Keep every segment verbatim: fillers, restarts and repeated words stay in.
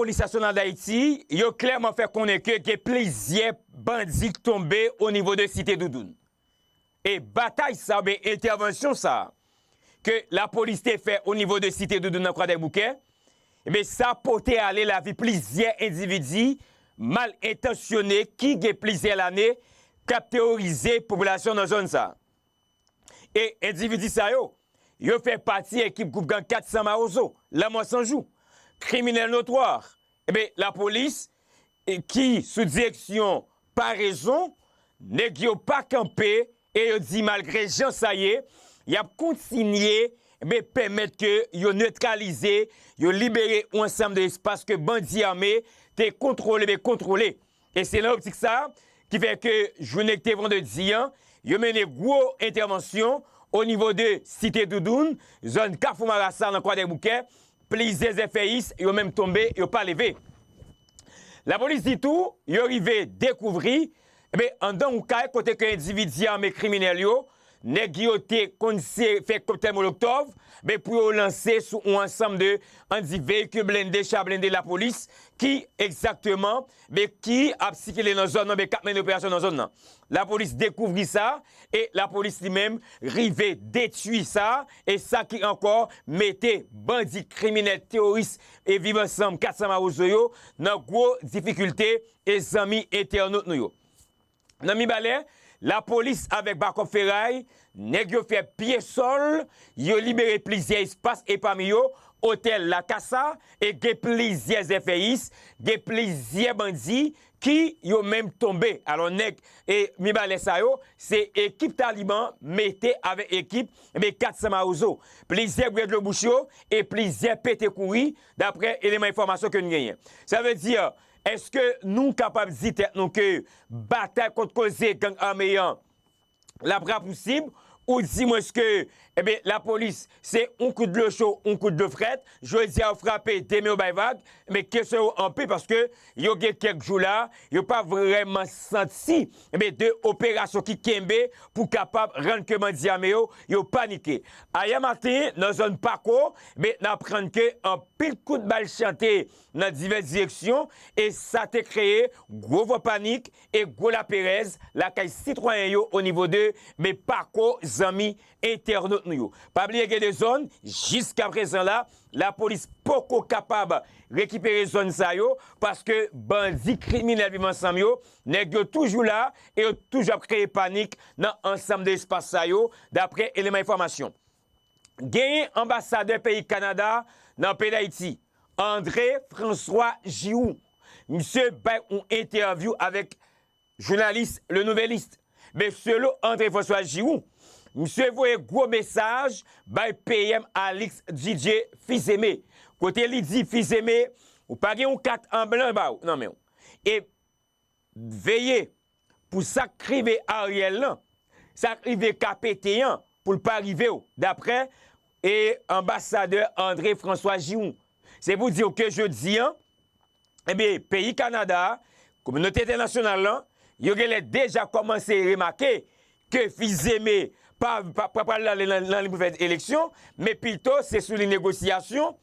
Polis Nasyonal d Ayiti, yo klèman fè konnen ke gen plizyè bandi k tonbe o nivo de Site Doudoun. E batay sa, oubyen entèvansyon sa, ke lapolis te fè o nivo de Site Doudoun nan Kwadèboukè, ebyen, sa pote ale lavi plizyè endividi mal entansyone ki gen plizyè lane k ap teworize popilasyon nan zòn sa. E endividi sa yo, yo fè pati ekip gwoup gang kat san Mawozo, Lanmò San Jou, kriminèl notwa. Ebyen, lapolis, e, ki sou direksyon Parezon, nèg yo pa kanpe e yo di malgre jan sa ye, y ap kontinye, ebyen, pèmèt ke yo netralize, yo libere yon ansanm de espas ke bandi ame te kontwole, ebyen, kontwole. E se nan optik sa a ki fè ke jounen ki te vandredi an, yo mennen gwo entèvansyon o nivo de Site Doudoun, zòn Kafou Marasa nan Kwadèboukè, plizyè zèfèyis yo menm tonbe, yo pa leve. Lapolis di tou, yo rive dekouvri, ebyen, anndan yon kay kote ke endividi ame kriminèl yo, nèg yo te konn se fè koktèl molotov, ebyen, pou yo lanse sou yon ansanm de, ann di, veyikil blende, cha blende lapolis, ki egzakteman, ebyen, ki ap sikile nan zòn nan, ebyen, k ap mennen operasyon nan zòn nan. Lapolis dekouvri sa, e lapolis li menm rive detwi sa, e sa ki ankò mete bandi kriminèl teworis e Viv Ansanm kat san Mawozo yo nan gwo difikilte, e zanmi entènot nou yo. Nan Mibalè, lapolis avèk bakòp feray, nèg yo fè pye sòl, yo libere plizyè espas, e pami yo, otèl Lakasa, e gen plizyè zèfèyis, gen plizyè bandi ki yo menm tonbe. Alò, nèg, e, Mibalè sa yo, se ekip Taliban mete avèk ekip, ebyen, kat san Mawozo. Plizyè bwè dlo bouch yo, e plizyè pete kouri, daprè eleman enfòmasyon ke n genyen. Sa vle di, èske nou kapab di tèt nou ke batay kont koze gang ame an l ap rapousib, oudimwens ke, ebyen, lapolis, se yon kout dlo cho, yon kout dlo frèt, jodi a yo frape, demen yo bay vag, men kesyon yo anpil paske yo gen kèk jou la, yo pa vrèman santi, ebyen, de operasyon ki kenbe pou kapab rann ke bandi ame yo, yo panike. Ayè maten, nan zòn Pako, ebyen, n aprann ke anpil kout bal chante nan divès direksyon, e sa te kreye gwo van panik e gwo laperèz lakay sitwayen yo o nivo de, ebyen, Pako, zanmi entènot nou yo. Pa bliye gen de zòn, jiskaprezan la, lapolis poko kapab rekipere zòn sa yo, paske bandi kriminèl Viv Ansanm yo, nèg yo toujou la e yo toujou ap kreye panik nan ansanm de espas sa yo, daprè eleman enfòmasyon. Genyen anbasadè peyi Kanada nan peyi Dayiti, André François Giroux. Misye bay yon entèvyou avèk jounalis Le Nouvelliste. Men selon André François Giroux, misye voye gwo mesaj bay P M Alix Didier Fils-Aimé. Kote li di Fils-Aimé, ou pa gen yon kat an blan ba w nan men w. E veye pou sa k rive Ariel lan, sa k rive K P T an, pou l pa rive w, daprè, e, anbasadè André François Giroux. Se pou di w ke jodi an, ebyen, peyi Kanada a, kominote entènasyonal lan, yo genlè deja kòmanse remake ke Fils-Aimé pa, pa, pa pral ale nan, nan liy pou fè eleksyon, men pito se sou liy negosyasyon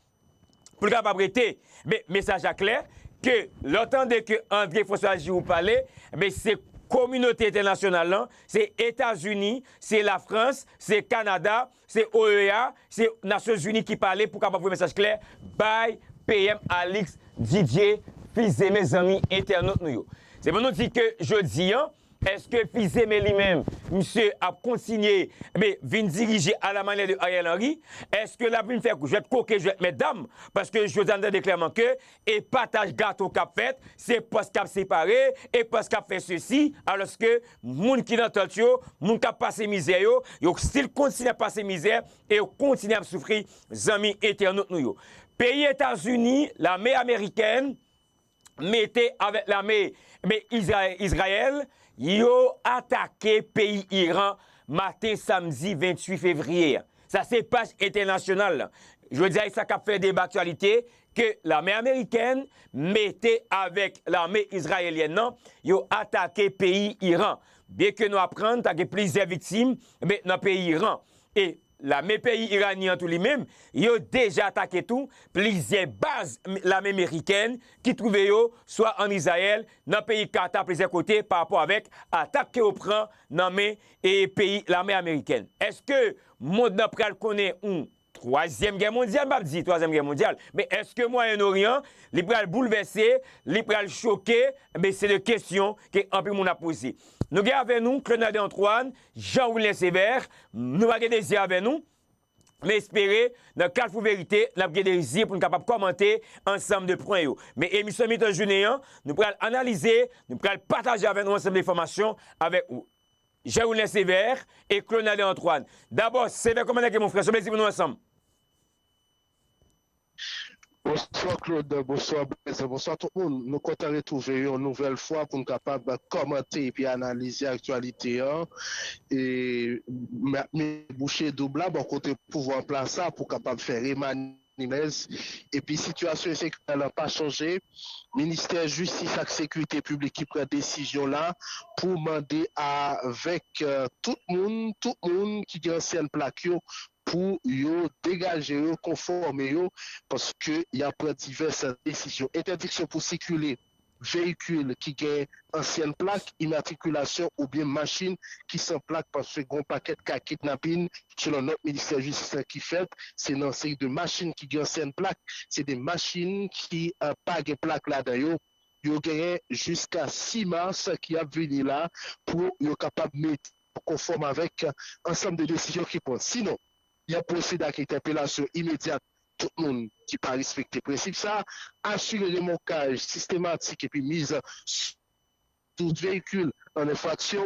pou l kapab rete. Men mesaj la klè, ke lè w tande ke André François Giroux pale, men se kominote entènasyonal lan, se Etazini, se Lafrans, se Kanada, se O E A, se Nasyonzini ki pale pou kapab voye mesaj klè bay P M Alix Didier Fils-Aimé, zanmi entènot nou yo. Se pou nou di ke jodi an, èske Fils-Aimé li menm, misye ap kontinye, men, vin dirije a la manyè de Ariel Henry? Èske l ap vin fè jwèt koke, jwèt mètdam? Paske jodi a n tande klèman ke e pataj gato k ap fèt, se pòs k ap separe, e pòs k ap fè sesi, alòske moun ki nan tant yo, moun k ap pase mizè yo, yo still kontinye ap pase mizè, e yo kontinye ap soufri, zanmi entènot nou yo. Peyi Etazini, lame amerikèn, mete avèk lame, men, Izra-, Izrayèl, yo atake peyi Iran maten samdi venntuit fevriye a. Sa se paj entènasyonal lan. Jodi a, e sa k ap fè deba aktyalite, ke lame amerikèn mete avèk lame izrayelyèn nan, yo atake peyi Iran. Byenke nou aprann ta gen plizyè viktim, men, nan peyi Iran. E lame peyi iranyen an tou li menm, yo deja atake tou plizyè baz lame merikèn ki twouve yo swa ann Izrayèl, nan peyi Kata, plizyè kote pa rapò avèk atak ke yo pran nan men e peyi lame amerikèn. Èske mond nan pral konnen yon twazyèm gè mondyal? M p ap di twazyèm gè mondyal, men èske Mwayen Oryan li pral boulvèse, li pral choke? Men se de kesyon ke anpil moun ap poze. Nou gen avè nou Claude Nader Antoine, Jean Wilner Sévère, nou pa gen dezi avè nou, men espere nan Kalfou Verite n ap gen dezi pou n kapab kòmante ansanm de pwen yo. Men emisyon mitan jounen an, nou pral analize, nou pral pataje avè nou ansanm de enfòmasyon avèk ou. Jean Wilner Sévère e Claude Nader Antoine. Dabò, Sévère, kòman nèg yo, mon frè? Se yon plezi pou nou ansanm. Bonswa Claude, bonswa Blaise, bonswa tout moun. Nou kontan retwouve yon nouvèl fwa pou n kapab kòmante epi analize aktyalite an. E m ap bouche doub la bò kote pouvwa an plas la pou kapab fè remani Blaise. Epi sitiyasyon ensekirite lan pa chanje. Ministè Jistis ak Sekirite Piblik ki pran desizyon la pou mande avèk tout moun, tout moun ki gen ansyen plak yo, pou yo degaje yo, konfòme yo, paske y ap pran divès desizyon. Entèdiksyon pou sikile veyikil ki gen ansyen plak imatrikilasyon oubyen machin ki san plak, paske gen yon pakèt ka kidnapin, selon nòt Ministè Jistis lan ki fèt, se nan seri de machin ki gen ansyen plak, se de machin ki pa gen plak ladan yo. Yo genyen jiska sis mas ki ap vini la pou yo kapab mete konfòm avèk ansanm de desizyon ki pran. Sinon, y ap pwosede ak entèpelasyon imedyat tout moun ki pa respekte prensip sa, asire remòkaj sistematik epi miz sou tout veyikil an enfraksyon,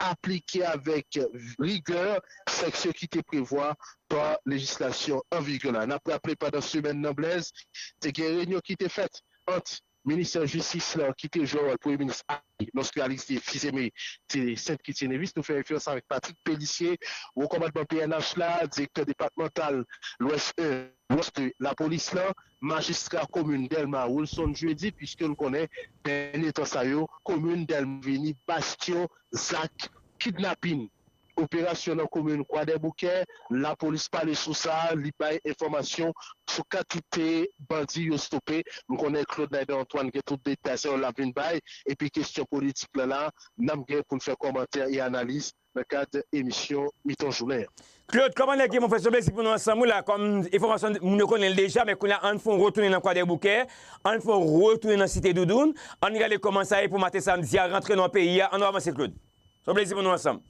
aplike avèk rigè sanksyon ki te prevwa pa lejislasyon an vigè la. N ap raple pandan semèn nan Blaise, te gen reyinyon ki te fèt ant Ministè Jistis lan ki te jwe wòl Premye Minis Ariel lòske Ariel te fizeme te Sent Kitty Nevis, nou fè referans avèk Patrick Pélissier, wo kòmandman P N H la, direktè depatmantal Lwès en, Lwès de Lapolis lan, majistra komin Dèlma Wilson Jeudi, piske n konnen dènye tan sa yo, komin Dèlma vini bastyon zak kidnapin. Operasyon nan komin Kwadèboukè, lapolis pale sou sa, li bay enfòmasyon sou kantite bandi yo stope. M konnen Claude Nader Antoine gen tout detay sa yo l ap vin bay, epi kesyon politik lan la, n ap gen pou n fè kòmantè e analiz nan kad emisyon mitan jounen an. Claude, kòman nèg ye, mon frè? Se yon plezi pou nou ansanm ou la. Kòm enfòmasyon moun yo konnen l deja, men kounye a ann fè yon retounen nan Kwadèboukè, ann fè yon retounen nan Site Doudoun, ann gade kòman sa ye pou maten samdi a rantre nan peyi a. Ann nou avanse Claude. Se yon plezi pou nou ansanm.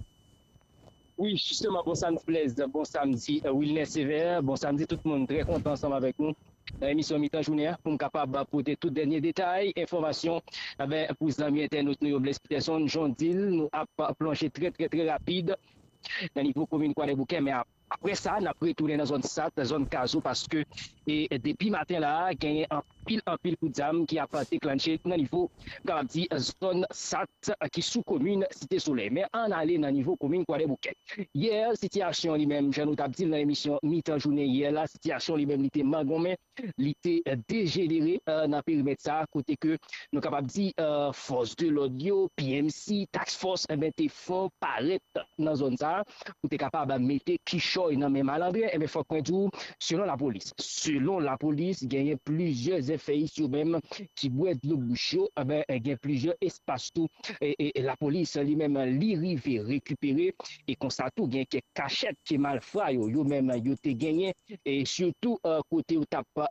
Wi, jisteman, bon samdi Blaise, bon samdi Wilner Sévère, bon samdi tout moun, trè kontan ansanm avèk nou nan emisyon mitan jounen an pou m kapab pote tout dènye detay, enfòmasyon, enben, pou zanmi entènot nou yo, Blaise Peterson, jan w di l, nou ap plonje trè, trè, trè rapid nan nivo komin Kwadèboukè, men ap Apre sa, n ap retounen nan zòn Sat, zòn Kazo, paske e, depi maten la a, genyen anpil, anpil kout zam ki ap deklanche nan nivo, m kapab di, zòn Sat ki sou komin Site Solèy. Men ann ale nan nivo komin Kwadèboukè. Yè, sitiyasyon li menm, jan nou t ap di l nan emisyon mitan jounen yè la, sitiyasyon li menm li te mangonmen, li te dejenere nan perimèt sa a, kote ke nou kapab di fòs de lòd yo, P M C, task fòs, enben, te fè w parèt nan zòn sa a, pou te kapab mete kichòy nan men malandren, enben, fòk mwen di w, selon lapolis, selon lapolis, genyen plizyè zèfèyis yo menm ki bwè dlo bouch yo, enben, gen plizyè espas tou, e, e, e lapolis li menm, li rive rekipere, e konsa tou, gen kèk kachèt ke malfra yo, yo menm, yo te genyen, e sitou kote yo t ap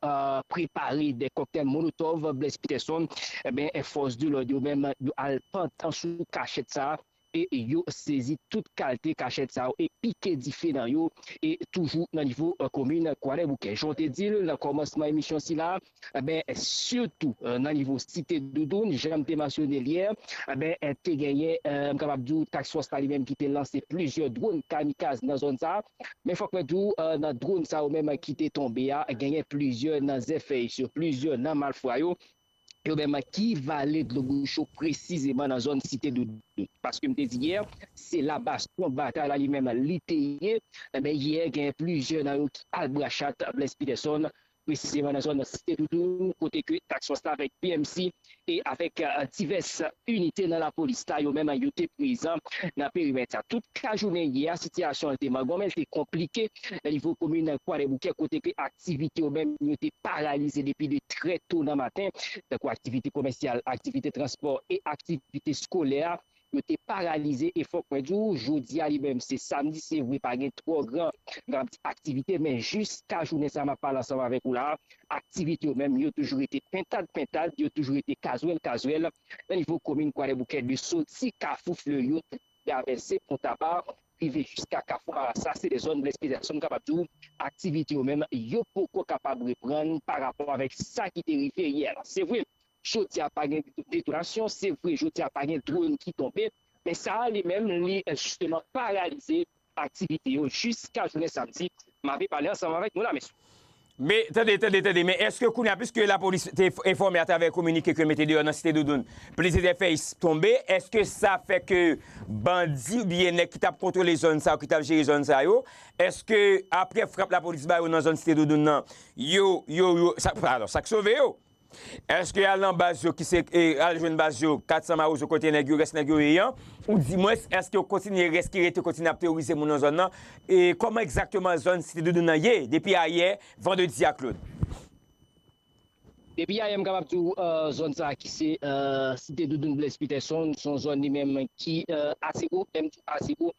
prepare de kòktèl molotòv, Blaise Peterson, enben, fòs de lòd yo menm, yo al pantan sou kachèt sa a, e yo sezi tout kalte kachèt sa yo e pike dife nan yo, e toujou nan nivo komin Kwadèboukè. Jan w te di l nan kòmansman emisyon sila, enben, sitou nan nivo Site Doudoun, jan m te mansyone l yè, enben, te genyen, m kapab di w, task fòs la li menm ki te lanse plizyè dwòn kamikaz nan zòn sa a. Men fòk mwen di w, nan dwòn sa yo menm ki te tonbe a, genyen plizyè nan zèfèyis yo, plizyè nan malfra yo, yo menm ki vale dlo bouch yo presizeman nan zòn Site Doudoun. Paske m te di yè, se la bastyon batay la li menm li te ye. Enben, yè, genyen plizyè nan yo ki al bra chat Blaise Peterson presizeman nan zòn Site Doudoun, kote ke Task Force la avèk P M C e avèk, eh, divès inite nan lapolis la, yo menm yo te prezan nan perimèt sa. Tout kajounen yè a, sitiyasyon an te mangonmen, te konplike nan nivo komin Kwadèboukè, kote ke aktivite yo menm yo te paralize depi de trè to nan maten, tankou aktivite komèsyal, aktivite transpò e aktivite eskolè a, yo te paralize. E fòk mwen di w, jodi a li menm se samdi, se vre pa gen twò gran, m kapab di, aktivite, men jiska jounen sa m ap pale ansanm avèk ou la a, aktivite yo menm yo toujou rete pentad pentad, yo toujou rete kazwèl kazwèl nan nivo komin Kwadèboukè, de soti Kafou Fleurot, travèse Pon Taba, rive jiska Kafou Marasa. Se de zòn Blaise Peterson, m kapab di w, aktivite yo menm yo poko kapab reprann pa rapò avèk sa ki te rive yè la. Se vre, jodi a pa gen detonasyon, se vre, jodi a pa gen dwòn ki tonbe, men sa a li menm, li, eh, jisteman paralize aktivite yo jiska jounen samdi. M ape pale ansanm avèk nou la, mesye. Men, tande, tande, tande, men èske kounye a, piske lapolis te f-, enfòme atravè kominike ke mete deyò nan Site Doudoun, plizyè zèfèy tonbe, èske sa fè ke bandi oubyen nèg ki t ap kontwole zòn sa yo, ki t ap jere zòn sa yo, èske apre frap lapolis ba yo nan zòn Site Doudoun nan, yo, yo, yo, sa, alò, sa k sove yo? Èske al nan baz yo ki se, e, al jwenn baz yo, kat san Mawozo kote nèg yo, rès nèg yo ye an? Oudimwens, èske yo kontinye, rès ki rete kontinye ap teworize moun nan zòn nan? E kòman egzakteman zòn Site Doudoun nan ye depi ayè, vandredi a, Claude? Depi ayè, m kapab di w, eh, zòn sa a ki se, eh, Site Doudoun Blaise Peterson, se yon zòn li menm ki, eh, ase wo, menm tou ase wo.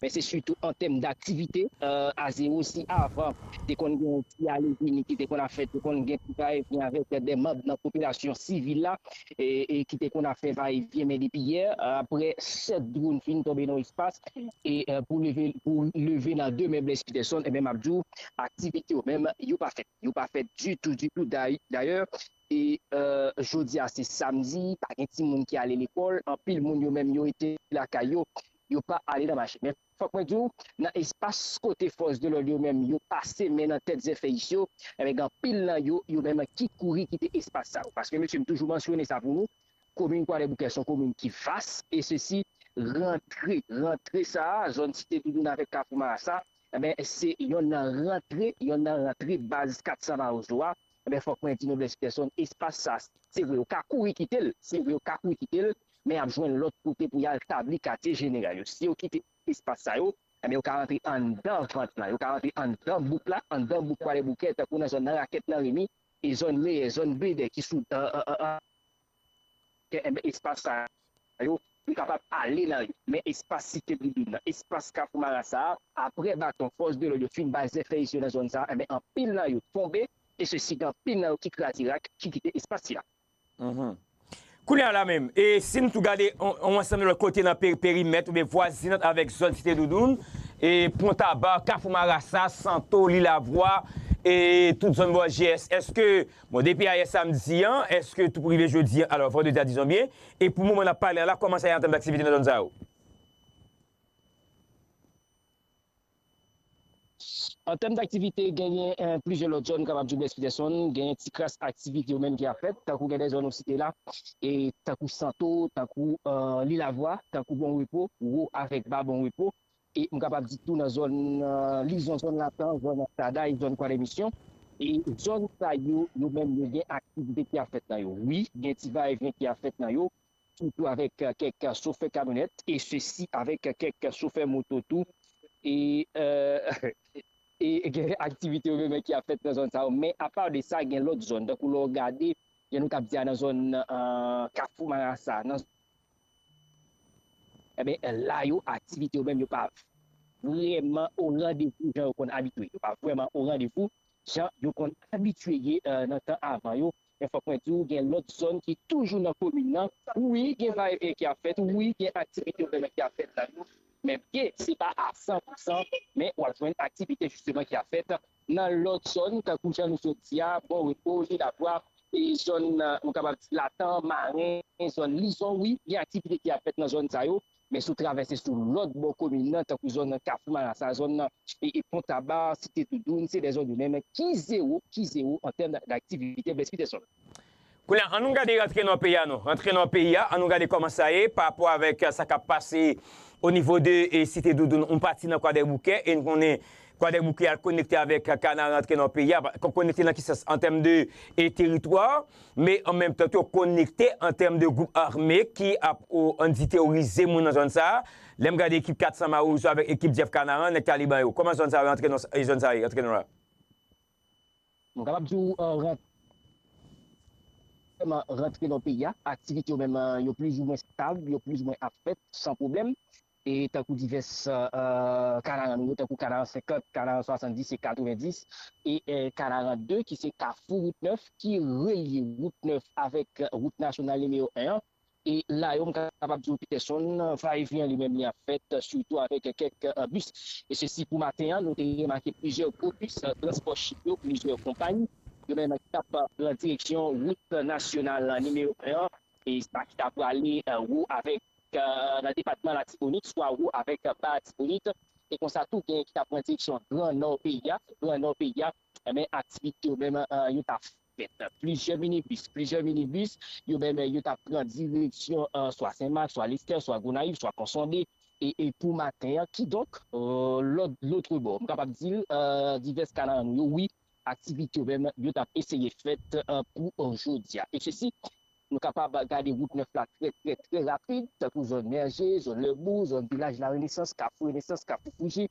Men se sitou an tèm daktivite, eh, a zewo. Si avan, te konn gen ti ale vini ki te konn ap fèt, te konn gen ti va e vyen avèk de manm nan popilasyon sivil la, e, e ki te konn ap fè va e vyen, men depi yè, apre sèt dwòn fin tonbe nan espas, e, eh, pou leve, pou leve nan demen Blaise Peterson, e menm ap di w, aktivite yo menm, yo pa fèt. Yo pa fèt ditou, ditou. Day-, dayè, e, eh, jodi a se samdi, pa gen timoun ki ale lekòl, anpil moun yo menm yo rete lakay yo, yo pa ale nan mache. Men fòk mwen di w, nan espas kote fòs de lòd yo menm yo pase men nan tèt zèfèyis yo, enben gen anpil nan yo, yo menm ki kouri kite espas sa yo. Paske mesye, m toujou mansyone sa pou nou, komin Kwadèboukè se yon komin ki vas, e sesi, rantre, rantre sa a, zòn Site Doudoun avèk Kafou Marasa, enben se yonn nan rantre, yonn nan rantre baz kat san Mawozo a, enben fòk mwen di nou, Blaise Peterson, espas sa, se vre, yo ka kouri kite l, se vre, yo ka kouri kite l, men y ap jwenn lòt kote pou y al tabli katye jeneral yo. Si yo kite espas sa yo, enben yo ka rantre anndan vant la, yo ka rantre anndan bouk la, anndan bouk Kwadèboukè, tankou nan zòn nan Rakèt nan Remi, e zòn Leyè, zòn Bledè ki sou, eh, eh, eh, eh, ke, enben, espas sa yo, yo kapab ale nan yo. Men espas Site Doudoun nan, espas Kafou Marasa a, apre baton fòs de lòd yo fin bay zèfèyis yo nan zòn sa a, enben, anpil nan yo tonbe, e sesi gen anpil nan yo ki kraze rak, ki kite espas sila. Mhm. Kounye a la menm, e si n tou gade yon, yon ansanm de lòt kote nan pe-, perimèt oubyen vwazinant avèk zòn Site Doudoun, e Pon Taba, Kafou Marasa, Santo, Lilavwa, e tout zòn bò G S, èske Bon, depi ayè samdi an, èske tou pou rive jodi an, alò, vandredi a, dizon byen, e pou moman n ap pale a la, kòman sa ye an tèm daktivite nan zòn sa yo? An tèm daktivite, genyen, eh, plizyè lòt zòn, m kapab di w, Blaise Peterson, genyen ti kras aktivite yo menm ki ap fèt, tankou gen de zòn ou site la, e tankou Santo, tankou, eh, Lilavwa, tankou Bon Repo, wo avèk ba Bon Repo, e m kapab di tou nan zòn, eh, lizon zòn Latan, zòn Taday, zòn Kwadèmisyon, e zòn sa yo, yo menm yo gen aktivite ki ap fèt nan yo. Wi, gen ti va e vyen ki ap fèt nan yo, sitou avèk, eh, kèk chofè kamyonèt, e sesi avèk kèk chofè moto tou. E, eh, e gen aktivite yo menm ki ap fèt nan zòn sa yo. Men apa de sa, gen lòt zòn, tankou lè w gade, jan nou t ap di a nan zòn, eh, Kafou Marasa, nan, enben, la yo, aktivite yo menm yo pa vrèman o randevou jan yo konn abitye. Yo pa vrèman o randevou jan yo konn abitye ye, eh, nan tan avan yo. Men fòk mwen di w, gen lòt zòn ki toujou nan komin nan. Wi, gen va e vyen ki ap fèt. Wi, gen aktivite yo menm ki ap fèt nan yo. Men byen, se pa a san pou san, men w ap jwenn aktivite jisteman ki ap fèt nan lòt zòn, tankou jan nou sot di a, Bon Repo, Lilavwa, e zòn, eh, nou kapab di Latan, Maren, zòn Lizon, wi, gen aktivite ki ap fèt nan zòn sa yo, men si w travèse sou lòt bò komin nan, tankou zòn Kafou Marasa, zòn, e, e Pon Taba, Site Doudoun, se de zòn yo menm ki zewo, ki zewo an tèm d-, daktivite, Blaise Peterson. Kounye a, an nou gade rantre nò peyi a, non. Rantre nò peyi a, an nou gade kòman sa ye pa rapò avèk, eh, sa k ap pase o nivo de, eh, Site Doudoun, yon pati nan Kwadèboukè, e n konnen Kwadèboukè a konekte avèk Kanaran antre nan peyi a, konekte nan ki sans? An tèm de e, teritwa, men an menm tan tou konekte an tèm de gwoup ame ki ap, o, ann di teworize moun nan zòn sa a. Lè m gade ekip kat san Mawozo avèk ekip Jeff Kanaran, nèg Taliban yo, kòman zòn sa yo antre nan, e, zòn sa yo antre nan la? M kapab di w, e, rant rantre nan peyi a, aktivite yo menm, e, yo plizoumwen stab, yo plizoumwen ap fèt san pwoblèm. E tankou divès, e, kanaran nou yo, tankou kanaran senkant, kanaran swasanndis e katrevenndis, e, e kanaran de ki se kafou wout nèf ki relye wout nèf avèk wout nasyonal nimewo en an. E la yo, m kapab di w, Peterson, vayevyen li menm li ap fèt, sitou avèk kèk, e, bis. E sesi pou maten an, nou te remake plizyè gwo bis, e, transpò chip yo, plizyè konpayi, yo menm ki t ap pran direksyon wout nasyonal nimewo en an, e sa ki ta prale, e, wo avèk, e, nan depatman Latibonit, swa wo avèk, e, Ba Latibonit, e konsa tou gen ki ta pran direksyon Gran Nò peyi a, Gran Nò peyi a, enben, aktivite yo menm, e, yo ta fèt. Plizyè minibis, plizyè minibis, yo menm, yo ta pran direksyon, e, swa Senmak, swa Lestè, swa Gonayiv, swa Pon Sonde, e, e pou maten an, kidonk, e, lòt, lòt bò, m kapab di l, e, divès kanaran nou yo, wi, aktivite yo menm, yo t ap eseye fèt, e, pou, e, jodi a. E sesi, nou kapab gade wout nèf la trè, trè, trè rapid, tankou zòn Mèje, zòn Lebou, zòn Vilaj Larenesans, Kafou Renesans, Kafou Fouji,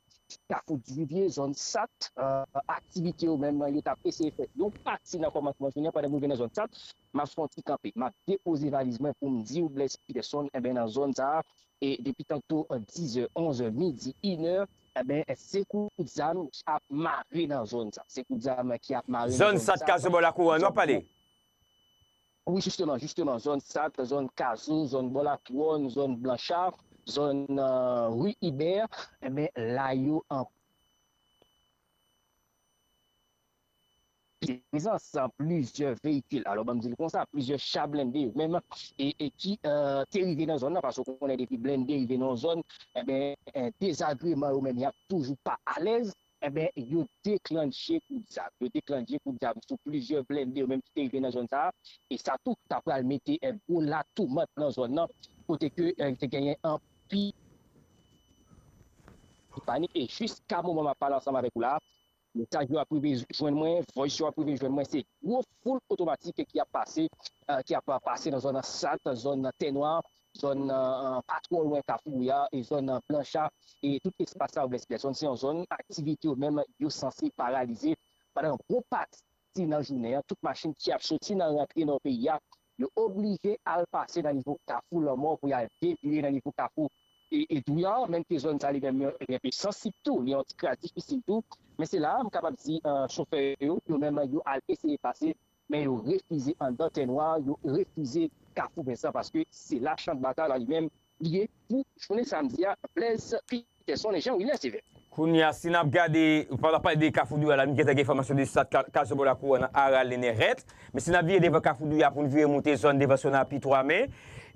Kafou Divivye, zòn Sat, e, aktivite yo menm, yo t ap eseye fèt yon pati nan kòmansman jounen an, pandan m rive nan zòn Sat, m ap fè yon ti kanpe. M ap depoze valiz mwen pou m di w, Blaise Peterson, enben, nan zòn sa a, e depi tanto, e, dizè, onzè, midi, inè, enben, se kout zam ki ap mare nan zòn sa. Se kout zam ki ap mare nan zòn sa. Zòn Sat, Kazobò, Lakouwòn, w ap pale? Wi, jisteman, jisteman, zòn Sat, zòn Kazo, zòn Bò Lakouwòn, zòn Blancha, zòn, e, ri Ibè, enben, la yo an prezans plizyè veyikil, alò, ban m di l konsa, plizyè cha blende yo menm, e, e ki, e, te rive nan zòn nan, paske w konnen depi blende rive nan yon zòn, enben, e, dezagreman yo menm, y ap toujou pa alèz, enben, yo deklanche kout zam. Yo deklanche kout zam sou plizyè blende yo menm ki te rive nan zòn sa a. E sa tou ta pral mete, e, gwo latoumant nan zòn nan, kote ke, e, te genyen anpil panik. E jiska moman m ap pale ansanm avèk ou la a, mesaj yo ap rive jwenn mwen, voice yo ap rive jwenn mwen. Se gwo foul otomatik ki ap pase, e, ki ap pase nan zòn Sat, zòn Tènwa, zòn, e, pa twò lwen Kafou Wouya, e zòn, e, Blancha, e tout espas sa yo, Blaise Peterson, se yon zòn aktivite yo menm yo sanse paralize pandan yon bon pati nan jounen an. Tout machin ki ap soti nan rantre nan peyi a, yo oblije al pase nan nivo Kafou Lanmò pou y al devire nan nivo Kafou e, e Douya, menm ke zòn sa li menm, li enpe sansib tou, li yon ti kras difisil tou. Men se la a, m kapab di, e, chofè yo, yo menm, yo al eseye pase, men yo refize anndan Tènwa, yo refize Kafou Vensan, paske se la chan batay la li menm li ye pou jounen samdi a, Blaise Peterson e Jean Wilner Sévère. Kounye a, si n ap gade, pandan w ap pale de Kafou Douya la, nou gentan gen enfòmasyon de Sat, Ka-, Kazobò, Lakouwòn, Aral, Nenèrèt. Men si n ap vire devan Kafou Douya pou n vire moute zòn devan Sonapi twa me,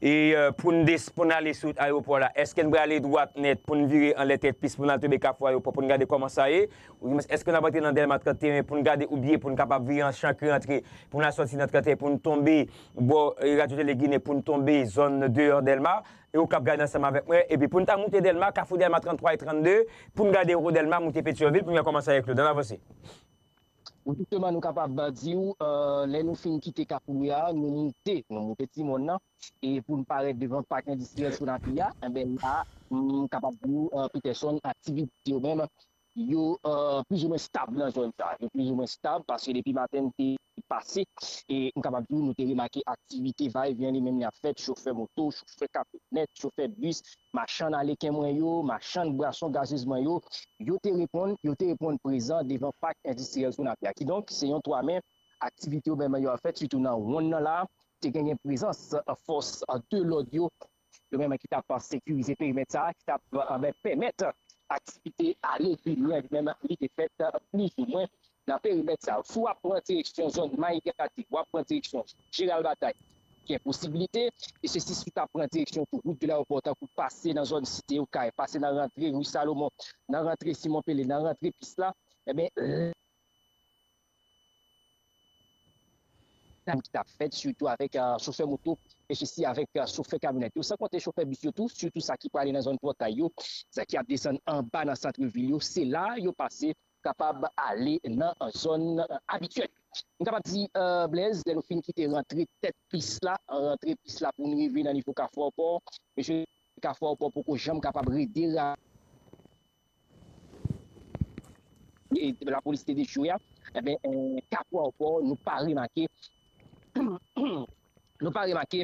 e, e, pou n des-, pou n ale sou wout ayewopò la, èske n prale dwat nèt pou n vire anlè tèt pis pou n al tonbe Kafou Ayewopò pou n gade kòman sa ye? Oubyen èske n ap antre nan Dèlma trannteyen pou n gade, oubyen pou n kapab vire an Chankri antre, pou n al sòti nan trannteyen pou n tonbe bò, e, Radyo Tele Ginen, pou n tonbe zòn deyò Dèlma? E ou k ap gade ansanm avèk mwen. Epi pou n ta moute Dèlma, Kafou Dèlma tranntwa e trannde, pou n gade wo Dèlma, moute Petyonvil, pou n wè kòman sa ye, Claude. Ann avanse. Wi, jisteman, nou kapab di w, e, lè nou fin kite Kafou Wouya, nou moute, nou moute Ti Mòn nan, e pou n parèt devan pak endistriyèl Sonapi a, enben la, m kapab di w, e, Peterson, aktivite yo menm, yo, e, plizoumwen stab nan zòn sa. Yo plizoumwen stab, paske depi maten n te pase, e m kapab di w, nou te remake aktivite vayevyen li menm li ap fèt, chofè moto, chofè kamyonèt, chofè bis, machann aleken mwen yo, machann bwason gazez mwen yo, yo te reponn, yo te reponn prezan devan pak endistriyèl Sonapi a. Kidonk, se yon twa me aktivite yo menm yo ap fèt, sitou nan wonn nan la, te genyen prezans, e, fòs, e, de lòd yo, yo menm ki t ap sekirize perimèt sa a, ki t ap, e, ben, pèmèt aktivite ale vini an li menm li te fèt, e, plizoumwen nan perimèt sa a. Si w ap pran direksyon zòn Mayi Gate, w ap pran direksyon Jeneral Batay, gen posiblite, e se si w t ap pran direksyon tou wout de Layewopò, tankou pase nan zòn Site Okay, pase nan rantre ri Salomon, nan rantre Simon Pele, nan rantre pis la, enben, dam ki t ap fèt, sitou avèk, eh, chofè moto, e sesi avèk, eh, chofè kamyonèt yo, san konte chofè bis yo tou, sitou sa ki prale nan zòn pòtay yo, sa ki ap desann anba nan sant vil yo, se la yo pase kapab ale nan zòn, eh, abityèl. M kapab di, eh, Blaise, lè nou fin kite rantre tèt pis la, rantre pis la pou n rive nan nivo Kafou Pò, mesye, Kafou Pò poko janm kapab redera-, e lapolis te dechoure a, enben, eh, Kafou Pò, nou pa remake, nou pa remake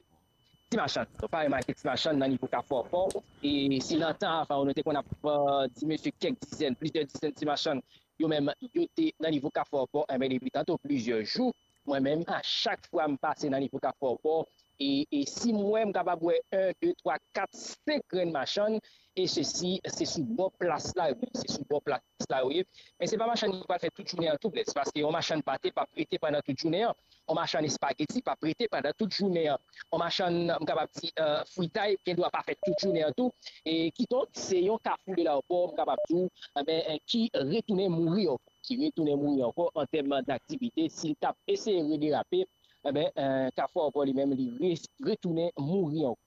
ti machann. Nou pa remake ti machann nan nivo Kafou Pò. E si nan tan avan yo, nou te konn ap, eh, di mesye kèk dizèn, plizyè dizèn ti machann, yo menm, yo te nan nivo Kafou Pò, enben, depi tanto plizyè jou, mwen menm, a chak fwa m pase nan nivo Kafou Pò, e, e si m wè, m kapab wè en, de, twa, kat, senk grenn machann, e sesi, se sou bò plas la yo ye, se sou bò plas la yo ye. Men se pa machann ki pral fè tout jounen an tou, Blaise, paske yon machann pate p ap rete pandan tout jounen an. Yon machann espageti p ap rete pandan tout jounen an. Yon machann, m kapab di, eh, fritay, gendwa pa fè tout jounen an tou. E kidonk, se yon Kafou de Lapò, m kapab di w, enben, eh, ki retounen mouri ankò, ki retounen mouri ankò an tèm daktivite. Si l t ap eseye rederape, enben, eh, Kafou Lapò li menm, li re-, retounen mouri ankò.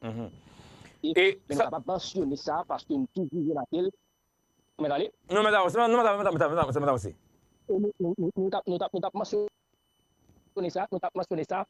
Mhm. E, e men nou sa kapab mansyone sa, paske nou toujou remake l. Mèt ale? Non, mèt avanse, non, mèt avanse, mèt avanse, mèt avanse. E nou, nou, nou, nou t ap, nou t ap, nou t ap mansyone sa, nou t ap mansyone sa.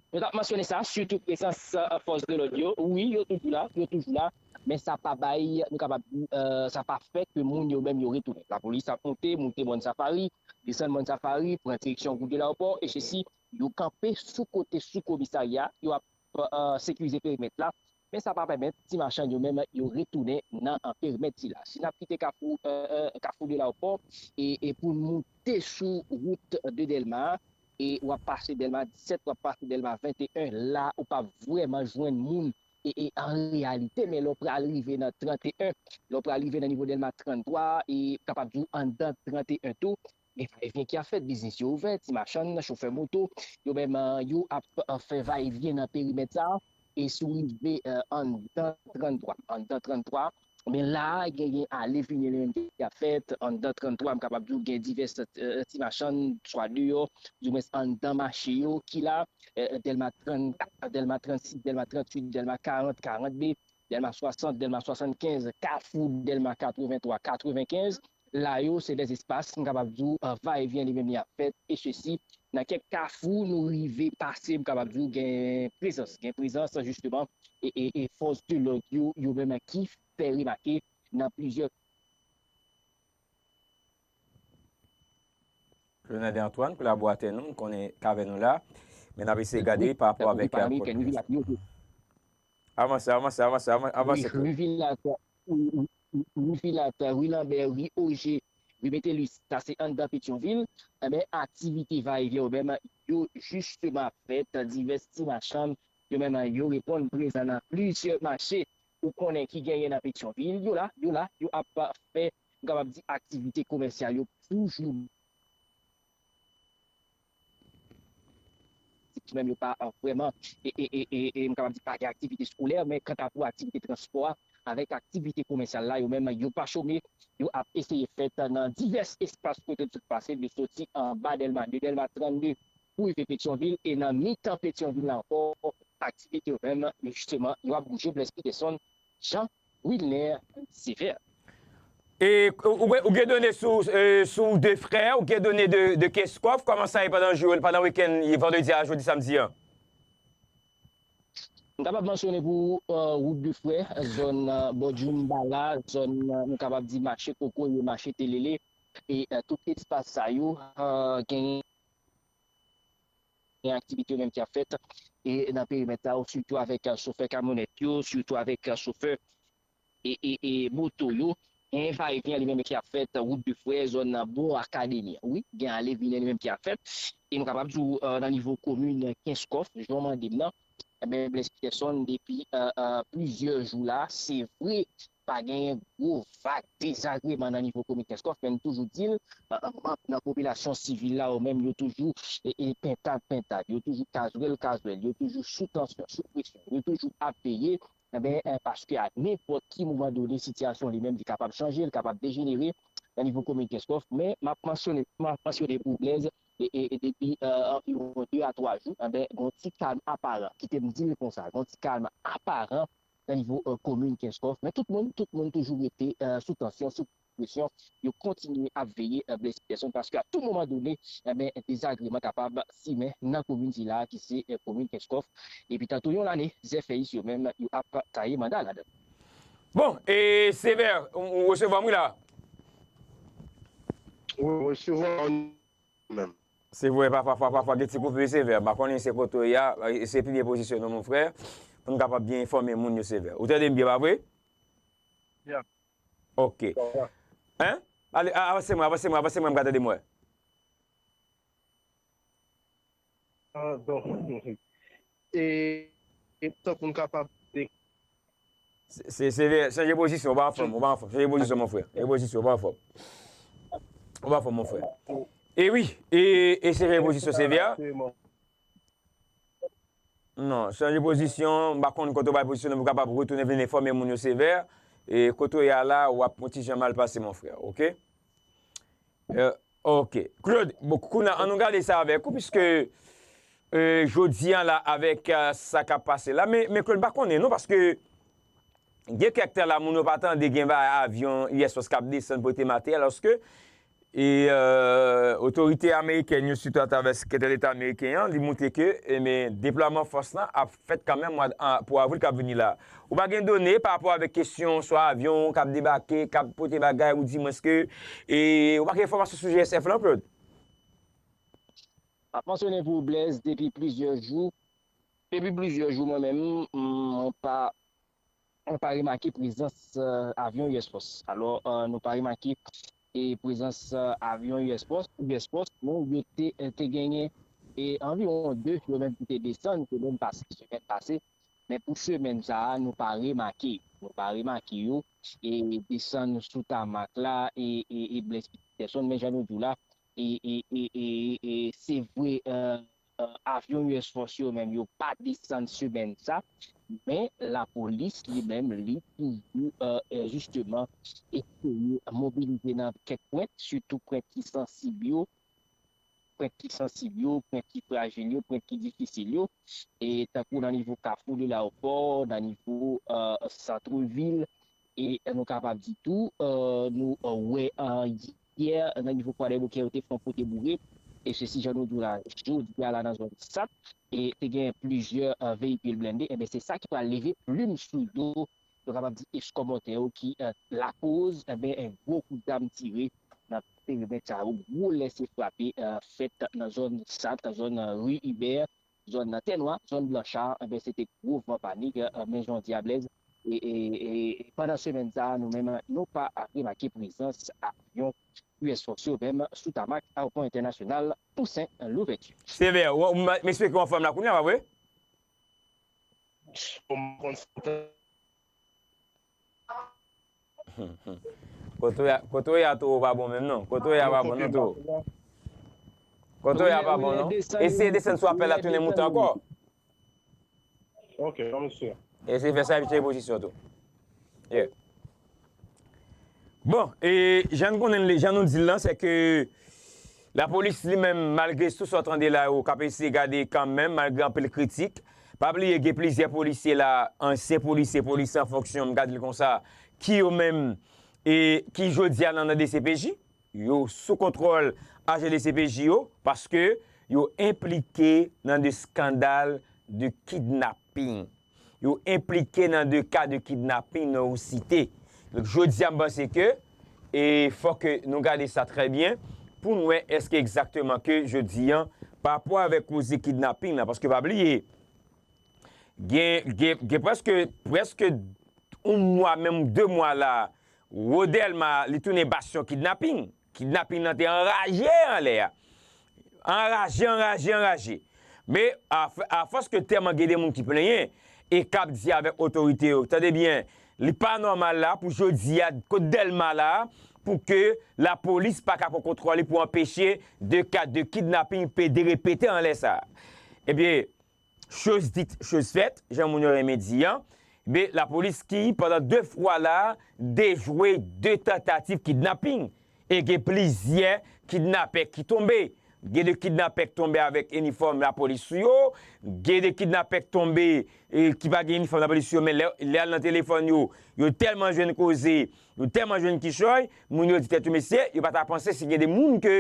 Nou t ap mansyone sa, sitou prezans, eh, fòs de lòd yo. Wi, yo toujou la, yo toujou la. Men sa pa bay, nou kapab di, eh, sa pa fè ke moun yo menm yo retounen. Lapolis ap monte, monte Mòn Safari, desann Mòn Safari, pran direksyon wout de Lapò, e sesi, yo kanpe sou kote sou komisarya, yo ap, eh, sekirize perimèt la. Men sa pa pèmèt ti machann yo menm yo retounen nan, eh, perimèt sila. Si n ap kite Kafou, eh, eh, Kafou de Lapò, e, e pou n monte sou wout de Dèlma, e w ap pase Dèlma disèt, w ap pase Dèlma venteyen, la ou p ap vrèman jwenn moun, e, e an reyalite, men lè w pral rive nan tranteyen, lè w pral rive nan nivo Dèlma tranntwa, e kapab di w anndan tranteyen tou, gen va e vyen ki ap fèt, biznis yo ouvè, ti machann, chofè moto, yo menm, eh, yo ap, eh, fè va e vyen nan perimèt sa a, e si w rive, eh, anndan tranntwa, anndan tranntwa, men la a, gen, gen ale vini li menm ki ap fèt, anndan tranntwa, m kapab di w gen divès, eh, ti machann, swa deyò, di mwens anndan mache yo, ki la, eh, Dèlma trannkat, Dèlma trannsis, Dèlma trannwit, Dèlma karant, karant B, Dèlma swasant, Dèlma swasannkenz, Kafou Dèlma katrevenntwa, katrevenkenz, la yo, se dè espas, m kapab di w, eh, va e vyen li menm li ap fèt, e sesi, nan kèk kafou, nou rive pase, m kapab di w, gen prezans, gen prezans, jisteman, e, e, e fòs de lòd yo, yo menm ki fè remake nan plizyè Jonade Antoine, kolaboratè nou, m konnen k avè nou la, men n ap eseye gade pa rapò avèk, eh, avanse, avanse, avanse, avanse, avanse. Wi, Rue Vilate, wi, wi, wi, Rue Vilate, Rue Lambert, Rue Ogé, Rue Métellus, sa se anndan Petyonvil. Enben, aktivite va e vyen yo menm, yo jisteman ap fèt, divès ti machann, yo menm, yo reponn prezan nan plizyè mache ou konnen ki genyen nan Petyonvil, yo la, yo la, yo ap fè, m kapab di, aktivite komèsyal yo toujou. Menm yo pa, ah, vrèman, e, e, e, e, e, m kapab di, pa gen aktivite eskolè, men kanta pou aktivite transpò a, avèk aktivite komèsyal la, yo menm, yo pa chome, yo ap eseye fèt nan divès espas kote n sot pase, de soti anba Dèlma de, Dèlma trannde, pou rive Petyonvil, e nan mitan Petyonvil la ankò, aktivite yo menm, jisteman, yo ap bouje, Blaise Peterson, Jean Wilner Sévère. E ou, ou gen done sou, eh, sou de frè, ou gen done de, de Kenskòf, kòman sa ye pandan jou, pandan wikenn, vandredi a jodi samdi an? M kapab mansyone pou, eh, wout de frè, zòn, eh, bò Djoumbala, zòn, eh, nou kapab di mache kokoye, mache telele, e, eh, tout espas sa yo, eh, gen gen aktivite yo menm ki ap fèt, e nan perimèt sa yo, sitou avèk, eh, chofè kamyonèt yo, sitou avèk, eh, chofè e, e, e moto yo. Gen va e vyen li menm ki ap fèt, wout de frè, zòn nan bò akademi an. Wi, gen ale vini li menm ki ap fèt. E nou kapab di w, eh, nan nivo komin Kenskòf, jan w mande m nan, enben, Blaise Peterson, depi, eh, eh, plizyè jou la, se vre, pa genyen gwo vag dezagreman nan nivo komin Kenskòf, men n toujou di l, eh, manm nan popilasyon sivil la, yo menm, yo toujou, e, e pentad, pentad, yo toujou kazwèl, kazwèl, yo toujou sou tansyon, sou presyon, yo toujou ap veye, enben, eh, paske a nenpòt ki moman done, sitiyasyon li menm, li kapab chanje, li kapab dejenere, nan nivo komin Kenskòf, men m ap mansyone, m ap mansyone pou Blèz, e, e, e depi, e, anviwon de a twa jou, enben, gen yon ti kalm aparan, kite m di l konsa, gen yon ti kalm aparan nan nivo, e, komin Kenskòf, men tout moun, tout moun toujou rete, e, sou tansyon, sou presyon, yo kontinye ap veye, e, Blèz Peterson, paske a tou moman done, enben, dezagreman kapab simen nan komin sila ki se, e, komin Kenskòf, epi tanto yon lane, zèfèyis yo menm, yo ap taye manda ladan. Bon, e Sevè, ou, ou resevwa m wi la? Wi, resevwa w menm. Se vre, pafwa, pafwa, pafwa, gen ti koupe Sevè. M pa konnen se kote w ye a, e se pi byen pozisyone w, mon frè, pou n kapab byen enfòme moun yo, Sevè. Ou tande m byen, pa vre? Ya. Ok. Sa va. Hein? Ale, a, avanse mwen, avanse mwen, avanse mwen, m ka tande mwen. Ah, bon. E, e tankou n kapab Se, se, se vre, chanje pozisyon, ou pa anfòm, ou pa anfòm. Chanje pozisyon, mon frè. Chanje pozisyon, ou pa anfòm. Ou pa anfòm, mon frè. E wi, e, e se chanje pozisyon, Sevè. Non, chanje pozisyon, m pa konn kote w bay pozisyon, pou w kapab retounen vin enfòme moun yo, Sevè. E kote w ye a la, w ap yon ti jan mal pase, mon frè, ok? Euh, ok. Claude, bon, kounye a, ann nou gade sa avèk ou, piske, euh, jodi a la, avèk, euh, sa k ap pase la, men, men Claude, m pa konnen non, paske gen kèk tan la, moun yo pa tande gen va avyon U S Force k ap desann pote matè, alòske, e, euh, otorite amerikèn yo, sitou atravè sekretè deta ameriken an, li montre ke, e, men, deplwaman fòs lan ap fèt kanmenm mwa, an, pou avril k ap vini la. Ou pa gen done pa rapò avèk kesyon swa avyon k ap debake, k ap pote bagay, ou di mwens ke, e, ou pa gen enfòmasyon sou G S F lan, Claude? M ap mansyone pou Blaise depi plizyè jou. Depi plizyè jou, mwen menm, m, mwen pa, mwen pa remake prezans, e, avyon U S Force. Alò, e, nou pa remake, e, prezans, e, avyon U S Force, U S Force, men yo te, e, te genyen, e, anviwon de yo menm ki te desann semèn pase, semèn pase. Men pou semèn sa a, nou pa remake, nou pa remake yo, e desann sou tamak la, e, e, e Blaise Peterson, men jan nou di w la, e, e, e, e, e se vre, e, e, avyon U S Force yo menm, yo pa desann semèn sa, men lapolis li menm, li toujou, e, e, jisteman, eseye mobilize nan kèk pwent, sitou pwent ki sansib yo, pwent ki sansib yo, pwent ki frajil yo, pwent ki difisil yo, e tankou nan nivo Kafou de Lawopò, nan nivo, e, santrevil, e nou kapab di tou, e, nou, e, wè, e, yè, nan nivo Kwadèboukè, yo te fè yon pote boure, e se si jan nou di w la, jodi a la nan zòn Sat, e te gen plizyè, e, veyikil blende, enben se sa ki pral leve plim sou do yo kapab di eskòmòtè yo ki, e, lakoz, enben, en gwo kout zam tire nan perimèt sa yo, gwo lèse frape, e, fèt nan zòn Sat, zòn, e, ri Ibè, zòn Tènwa, zòn Blancha, enben, se te gwo van panik, e, men jan w di a Blaise, e, e, e, e pandan semèn sa a, nou menm, nou pa remake prezans avyon U S Force yo menm sou tamak Ayewopò Entènasyonal Toussaint Louverture. Sevè, w, w, m espere w anfòm la kounye a, pa vre? Kote w ye a, kote w ye a, Toro, pa bon menm non. Kote w ye a pa bon non, Toro. Kote w ye a pa bon non. Eseye desann sou apèl la, tounen moute ankò. Ok, non, mesye. Eseye fè sa epi chanje pozisyon tou. Yeah. Bon, e jan n konnen l, jan nou di l lan, se ke lapolis li menm, malgre tout sa w tande la yo, k ap eseye gade kanmenm, malgre anpil kritik. Pa bliye, gen plizyè polisye la, ansyen polisye, polisye an fonksyon, m ka di l konsa, ki yo menm, e ki jodi a nan, nan D C P J, yo sou kontwòl ajan D C P J yo, paske yo enplike nan de eskandal de kidnaping. Yo enplike nan de ka de kidnaping nou site. Donk, jodi a, m panse ke, e fò ke nou gade sa trè byen pou n wè èske egzakteman ke jodi a, pa rapò avèk koze kidnaping lan, paske pa bliye, gen, gen, gen prèske, prèske yon mwa, menm de mwa la, Wodèlma, li tounen basyon kidnaping. Kidnaping lan te anraje anlè a. Anraje, anraje, anraje. Men, a, afòs ke tèlman gen de moun ki plenyen e k ap di avèk otorite yo, tande byen, li pa nòmal la pou jodi a, kot Dèlma la, pou ke lapolis pa ka pran kontwòl li pou anpeche de ka de kidnaping pe derepete anlè sa. Ebyen, Chose dite, chose faite, jan moun yo renmen di an, men lapolis ki, pandan de fwa la, dejwe de tantativ kidnaping. E gen plizyè kidnapè ki tonbe. Gen de kidnapè ki tonbe avèk inifòm lapolis sou yo. Gen de kidnapè ki tonbe, e, ki pa gen inifòm lapolis sou yo, men lè, lè al nan telefòn yo, yo tèlman jwenn koze, yo tèlman jwenn kichòy, moun yo di tèt yo, mesye, yo pa ta panse si gen de moun ke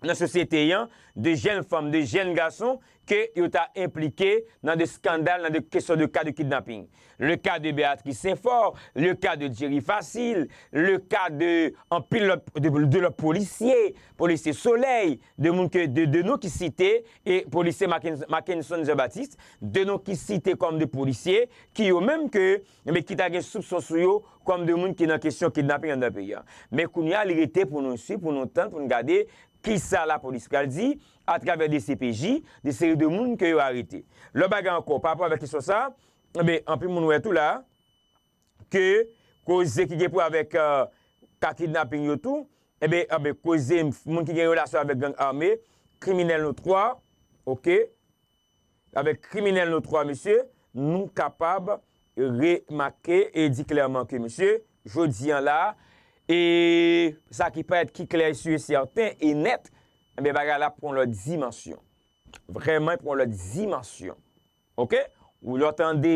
nan sosyete an, de jèn fanm, de jèn gason, ke yo ta enplike nan de skandal, nan de kesyon de ka de kidnaping. Le ka de Béatrice Saint-Fort, le ka de Jerry Facile, le ka de anpil lòt, de, de lòt polisye, polisye Solèy, de moun ke, de, de non ki site, e polisye Macken-, Mackenson Jean-Baptiste, de non ki site kòm de polisye, ki yo menm ke, men ki ta gen soupson sou yo, kòm de moun ki nan kesyon kidnaping anndan peyi a. Men kounye a, li rete pou nou swiv, pou nou tann, pou nou gade, kisa lapolis pral di atravè D C P J, de seri de moun ke yo arete. Lòt bagay ankò, pa rapò avèk kesyon sa, enben, anpil moun wè tou la, ke koze ki gen pou avèk, euh, ka kidnaping yo tou, enben, enben, koze moun ki gen relasyon avèk gang ame, kriminèl notwa, oke, avèk kriminèl notwa, mesye, nou kapab remake e di klèman ke, mesye, jodi an la, e sa ki parèt ki klè, si e sèten e nèt, enben, bagay la pran lòt dimansyon. Vrèman, pran lòt dimansyon. Oke? Ou lè w tande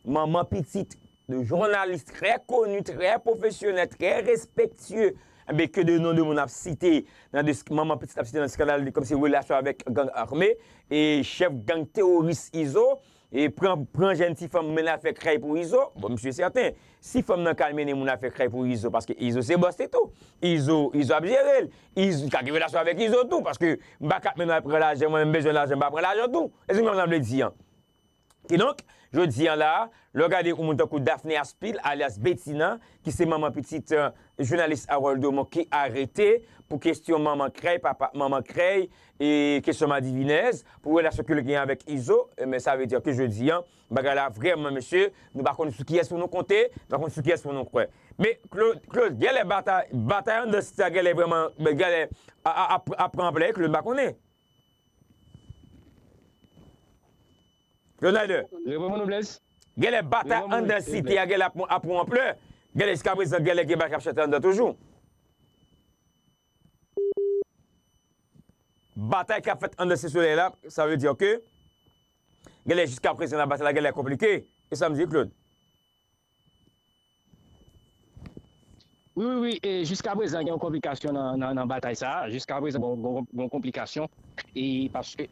manman pitit de jounalis trè koni, trè pwofesyonèl, trè respektye, enben, ke de non de moun ap site nan de, manman pitit ap site nan skandal de kòmsi relasyon avèk gang ame, e chèf gang teworis Izo, e pran, pran jèn ti fanm mennen al fè krèy pou Izo. Bon, misye sèten, si fanm nan ka al mennen moun al fè krèy pou Izo, paske Izo se bòs li tou. Izo, Izo ap jere l. Izo, li ka gen relasyon avèk Izo tou, paske m pa ka ap mennen al pran lajan, mwen menm bezwen lajan, m pa pran lajan tou. E se sa m vle di an. Kidonk, jodi an la, lè w gade yon moun tankou Daphné Aspil, alyas Betina, ki se manman pitit, euh, jounalis Harold Domon ki arete pou kesyon manman krèy, papa, manman krèy, e kesyon madivinèz, pou relasyon ke l genyen avèk Izo, enben, sa vle di ke jodi an, bagay la vrèman, mesye, nou pa konn sou kiyès pou nou konte, nou pa konn sou kiyès pou nou kwè. Men, Claude, Claude, genlè batay, batay anndan site a genlè vrèman, genlè a, a, a, ap pran anplè, Claude, m pa konnen. Leonider. Reponn mwen non, Blaise. Genlè batay anndan site a genlè ap, ap pran anplè. Genlè jiska prezan genlè gen bagay k ap chante anndan toujou. Batay k ap fèt anndan Site Solèy la, sa vle di ke genlè jiska prezan la batay la genlè konplike. E sa m di, Claude. Wi, wi, wi, e jiska prezan, gen yon konplikasyon nan, nan, nan batay sa a. Jiska prezan, gon, gon, gon konplikasyon. E paske,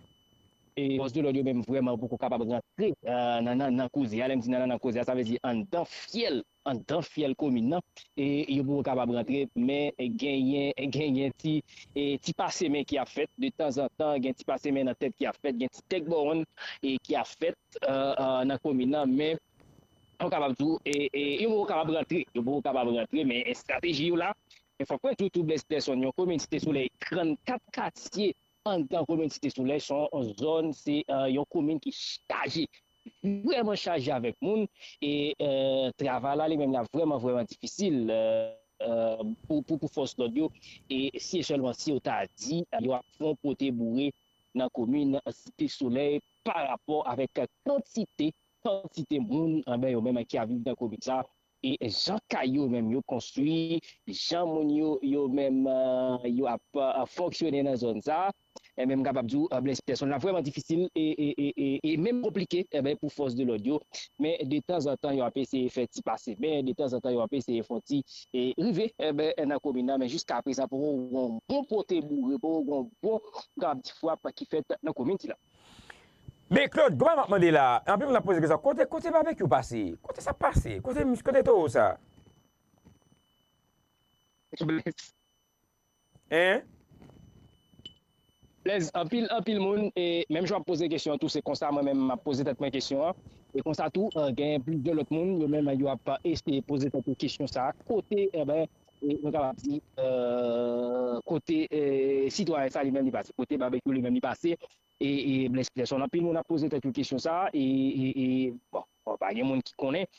e fòs de lòd yo menm vrèman poko kapab rantre, e, nan, nan, nan koze a. Lè m di nan, nan, nan koze a, sa vle di anndan fyèl, anndan fyèl komin nan. E yo poko kapab rantre, men genyen, genyen ti, e ti pase men ki ap fèt. De tanzantan, gen ti pase men nan tèt ki ap fèt, gen ti tèk bòwonn, e ki ap fèt, e, e, nan komin nan. Men yo kapab di w, e, e, yo poko kapab rantre, yo poko kapab rantre, men estrateji yo la. Men fòk mwen di w tou, Blaise Peterson, yon komin Site Solèy, trannkat katye anndan komin Site Solèy, se yon zòn, se, e, yon komin ki chaje, vrèman chaje avèk moun, e, e, travay la li menm la vrèman, vrèman difisil, e, e, pou, pou, pou fòs lòd yo, e si e sèlman si yo ta di, e, yo ap fè yon pote boure nan komin Site Solèy pa rapò avèk kantite, kantite moun, enben, yo menm ki ap viv nan komin sa, e jan kay yo menm yo konstwi, jan moun yo, yo menm, e, yo ap, e, fonksyone nan zòn sa, enben, m kapab di w, e, Blaise Peterson, la vrèman difisil e, e, e, e, e menm konplike, enben, pou fòs de lòd yo. Men de tanzantan, yo ap eseye fè ti pase men, de tanzantan, yo ap eseye fè yon ti, e rive, enben, nan komin nan, men jiska prezan, poko gen yon bon pote boure, poko gen yon bon, m kapab di, frap ki fèt nan komin sila. Men Claude, kòman m ap mande la, anpil moun ap poze kesyon, kote, kote Babekyou pase? Kote sa pase? Kote mis-, kote towo sa? Hein? Blaise, anpil, anpil moun, e menm jan w ap poze kesyon an tou, se konsa mwen menm m ap poze tèt mwen kesyon an. E konsa tou, e, gen plizyè lòt moun, yo menm yo ap eseye poze tèt yo kesyon sa a. Kote, enben, e, nou kapab di, e, kote, e, sitwayen sa li menm li pase, kote Babekyou li menm li pase, e, e Blaise Peterson. Anpil moun ap poze tèt yo kesyon sa a, e, e, e, bon, bon, pa gen moun ki konnen,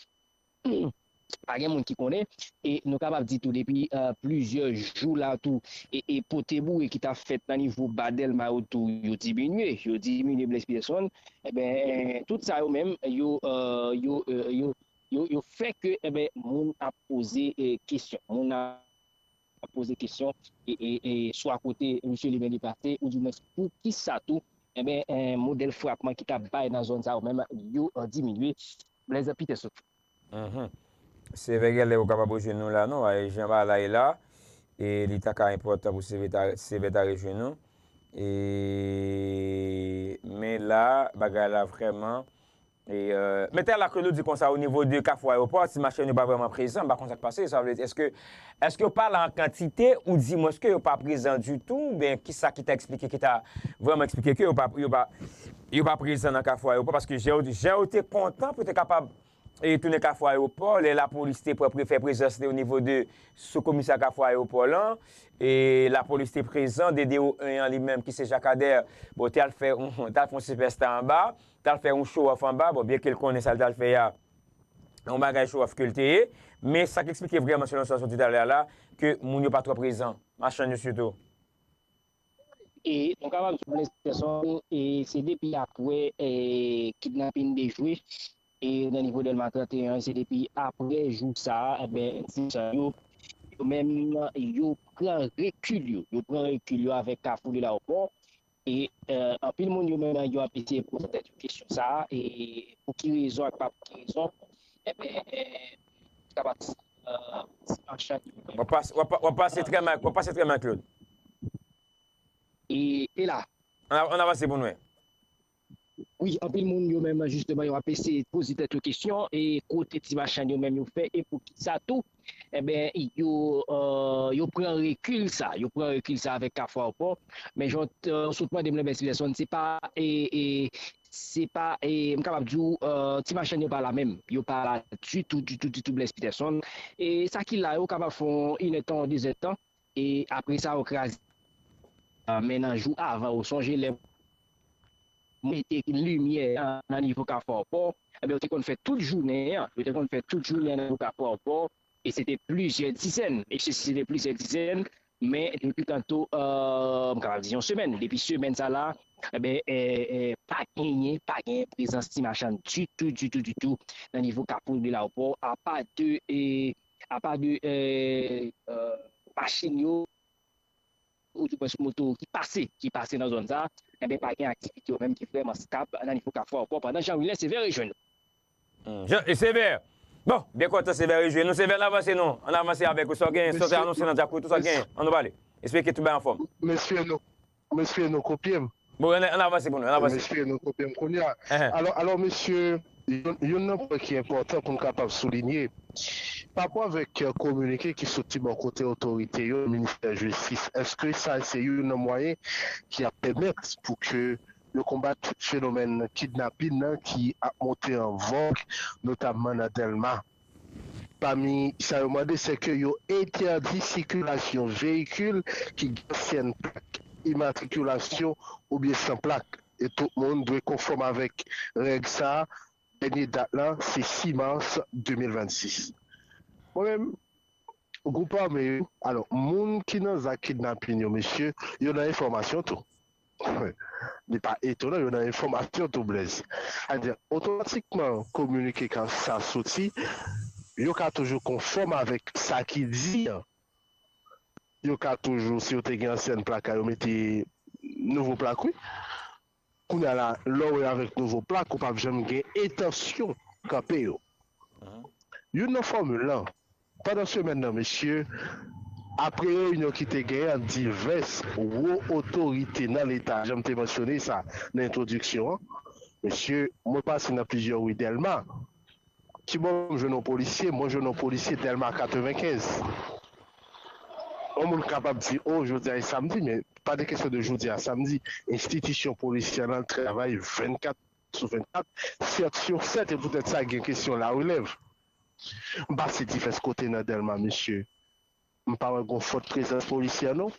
pa gen moun ki konnen, e nou kapab di tou depi, e, plizyè jou la tou, e, e pote boure ki t ap fèt nan nivo ba Dèlma yo tou, yo diminye, yo diminye Blaise Peterson, enben, tout sa yo menm, yo, e, yo, e, yo, yo, yo fè ke, enben, moun ap poze, e, kesyon. Moun ap ap poze kesyon e, e, e swa kote misye li menm li pase, oudimwens pou kisa tou, enben, eh, modèl frapman ki t ap bay nan zòn sa yo menm, yo, eh, diminye. Blaise Peterson. Mhm. Sevè, genlè ou kapab rejwenn nou la, non? E jan bagay la ye la, e li ta ka enpòtan pou Sevè ta, Sevè ta rejwenn nou. E, men la, bagay la vrèman, e, euh, men tè la ke nou di konsa, o nivo de Kafou Ayewopò, ti machann yo pa vrèman prezan, m pa konn sa k pase, sa vle di, èske, èske yo pa la an kantite, oudimwens ke yo pa prezan ditou, oubyen kisa ki ta eksplike, ki ta vrèman eksplike ke yo pa, yo pa, yo pa prezan nan Kafou Ayewopò, paske jan yo, jan yo te kontan pou te kapab e tounen Kafou Ayewopò, lè lapolis te pran pre-, fè prezans li o nivo de sou komisè Kafou Ayewopò lan, e lapolis te prezan, D D O en an li menm ki se Jacques Ader, bon, te al fè yon, te al fè yon sipèsta anba, te al fè yon show off anba, bon, byen ke l konnen sa l t al fè a, yon bagay show off ke l te ye, men sa k eksplike vrèman selon sa w sot di talè a la, ke moun yo pa twò prezan, machann yo sitou. E nou kapab di Blaise Peterson, e se depi apre, e, kidnapin dejwe, e nan nivo Dèlma trannteyen, se depi apre jou sa a, enben, ti machann yo, yo menm, yo pran rekil yo. Yo pran rekil yo avèk Kafou de Lawopò. E, eh, anpil moun yo menm yo ap eseye poze tèt yo kesyon sa a, e pou ki rezon ak pa pou ki rezon, enben, eh, kapab, eh, ti machann yo menm. W ap pase, w ap, w ap pase trè mal, w ap pase trè mal, Claude. E, e la. Ann, ann avanse pou nou wè. Wi, anpil moun yo menm, jisteman, yo ap eseye poze tèt yo kesyon, e kote ti machann yo menm yo fè, e pou ki sa tou, enben, yo, eh, yo pran rekil sa, yo pran rekil sa avèk Kafou Ayewopò. Men jan w sot mande m, Blaise Peterson, se pa, e, e, se pa, e, m kapab di w, eh, ti machann yo pa la menm. Yo pa la ditou, ditou, ditou, Blaise Peterson. E sa ki la yo kapab fè yon inèdtan, dezèdtan. E apre sa, yo kraze. Ah, men nan jou avan, ou sonje lè mete limyè an nan nivo Kafou Ayewopò, enben, yo te konn fè tout jounen an. Yo te konn fè tout jounen an nan nivo Kafou Ayewopò. E se te plizyè dizèn. E se, se te plizyè dizèn. Men depi tanto, eh, m kapab di yon semèn. Depi semèn sa la, enben, eh, eh, pa genyen, pa genyen prezans ti machann ditou, ditou, ditou nan nivo Kafou de Lawopò. Apa de, eh, apa de, eh, eh, machin yo, oudimwens moto ki pase, ki pase nan zòn sa, enben, pa gen aktivite yo menm ki vrèman stab nan nivo Kafou Ayewopò, pandan Jean Wilner Sévère rejwenn nou. Hmm. Jean, e Sévère. Bon, byen kontan Sévère rejwenn nou. Sévère, ann avanse non. Ann avanse avèk ou. Sa w gen, sa w te anonse nan Djakout, sa w gen. Ann nou pale. Esplike tout bay anfòm. Mesye, nou, mesye, nou kopye m. Bon, ann, ann avanse pou nou, ann avanse. Mesye, nou kopye m kounye a. Alò, alò, mesye, youn, youn nan pwen ki enpòtan pou n kapab soulinye, pa rapò avèk, eh, kominike ki soti bò kote otorite yo, ministè jistis, èske sa se youn nan mwayen ki ap pèmèt pou ke yo konbat fenomèn kidnapin nan ki ap monte an vòg, notamman nan Dèlma? Pami sa yo mande, se ke yo entèdi sikilasyon veyikil ki gen ansyen plak imatrikilasyon oubyen san plak. E tout moun dwe konfòm avèk règ sa a. Dènye dat la, se sis mas de mil vennsis. Mwen menm, gwoup ame yo, alò, moun ki nan zak kidnapin yo, mesye, yo nan enfòmasyon tou. Li pa etonan, yo nan enfòmasyon tou, Blaise. Sa vle di, otomatikman, kominike ka sa soti, yo ka toujou konfòm avèk sa ki di an. Yo ka toujou, si yo te gen ansyen plak, yo mete nouvo plak, wi. Kounye a la, lè w ye avèk nouvo plak, ou p ap janm gen entansyon kanpe yo. Youn nan fòmil lan, pandan semèn nan, mesye, apre reyinyon ki te genyen ant divès wo otorite nan Leta, jan m te mansyone sa nan entwodiksyon an, mesye, mwen pase nan plizyè ri Dèlma. Kibò m jwenn yon polisye? Mwen jwenn yon polisye Dèlma katrevenkenz. Yon moun kapab di, o, jodi a e samdi, men pa de kesyon de jodi a samdi. Enstitisyon polisyè lan travay vennkat sou vennkat, sèt sou sèt, e poutèt sa gen kesyon larelèv. M pase divès kote nan Dèlma, mesye. M pa wè gon fòt prezans polisyè, non.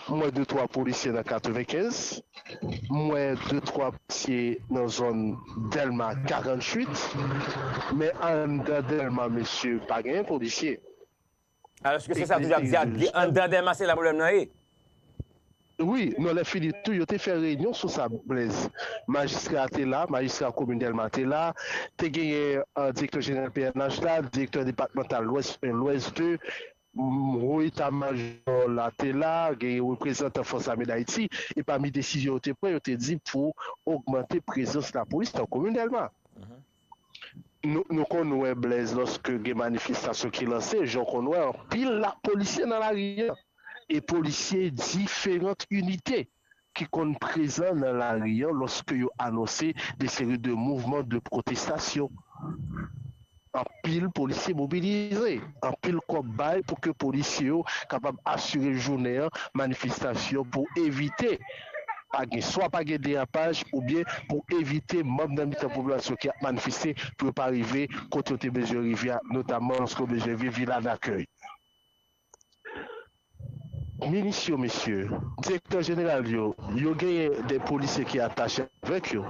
M wè de twa polisye nan katrevenkenz. M wè de twa polisye nan zòn Dèlma karanntuit. Men anndan Dèlma, mesye, pa genyen polisye. Alòske se sa tou y ap di, anndan Dèlma se la pwoblèm nan ye. Wi, non, lè fini tou, yo te fè reyinyon sou sa, Blaise. Majistra a te la, majistra komin Dèlma te la, te genyen, eh, direktè jeneral P N H la, direktè depatmantal Lwès en, Lwès de, wo eta majò la te la, gen reprezantan Fòs Ame Dayiti, e pami desizyon yo te pran, yo te di pou ogmante prezans lapolis nan komin Dèlma. Nou, nou konn wè Blèz lòske gen manifestasyon ki lanse, jan w konn wè anpil la, polisye nan lari a. E polisye diferan inite ki konn prezan nan lari a lòske yo anonse de seri de mouvman de pwotestasyon. Anpil polisye mobilize, anpil kòb bay pou ke polisye yo kapab asire jounen an manifestasyon pou evite pa gen, swa pa gen derapaj oubyen pou evite manm nan mitan popilasyon ki ap manifeste pou yo pa rive kote yo te bezwen rive a, notamman lòske yo bezwen viv vila dakèy. Minis yo, mesye, direktè jeneral yo, yo genyen de polisye ki atache avèk yo.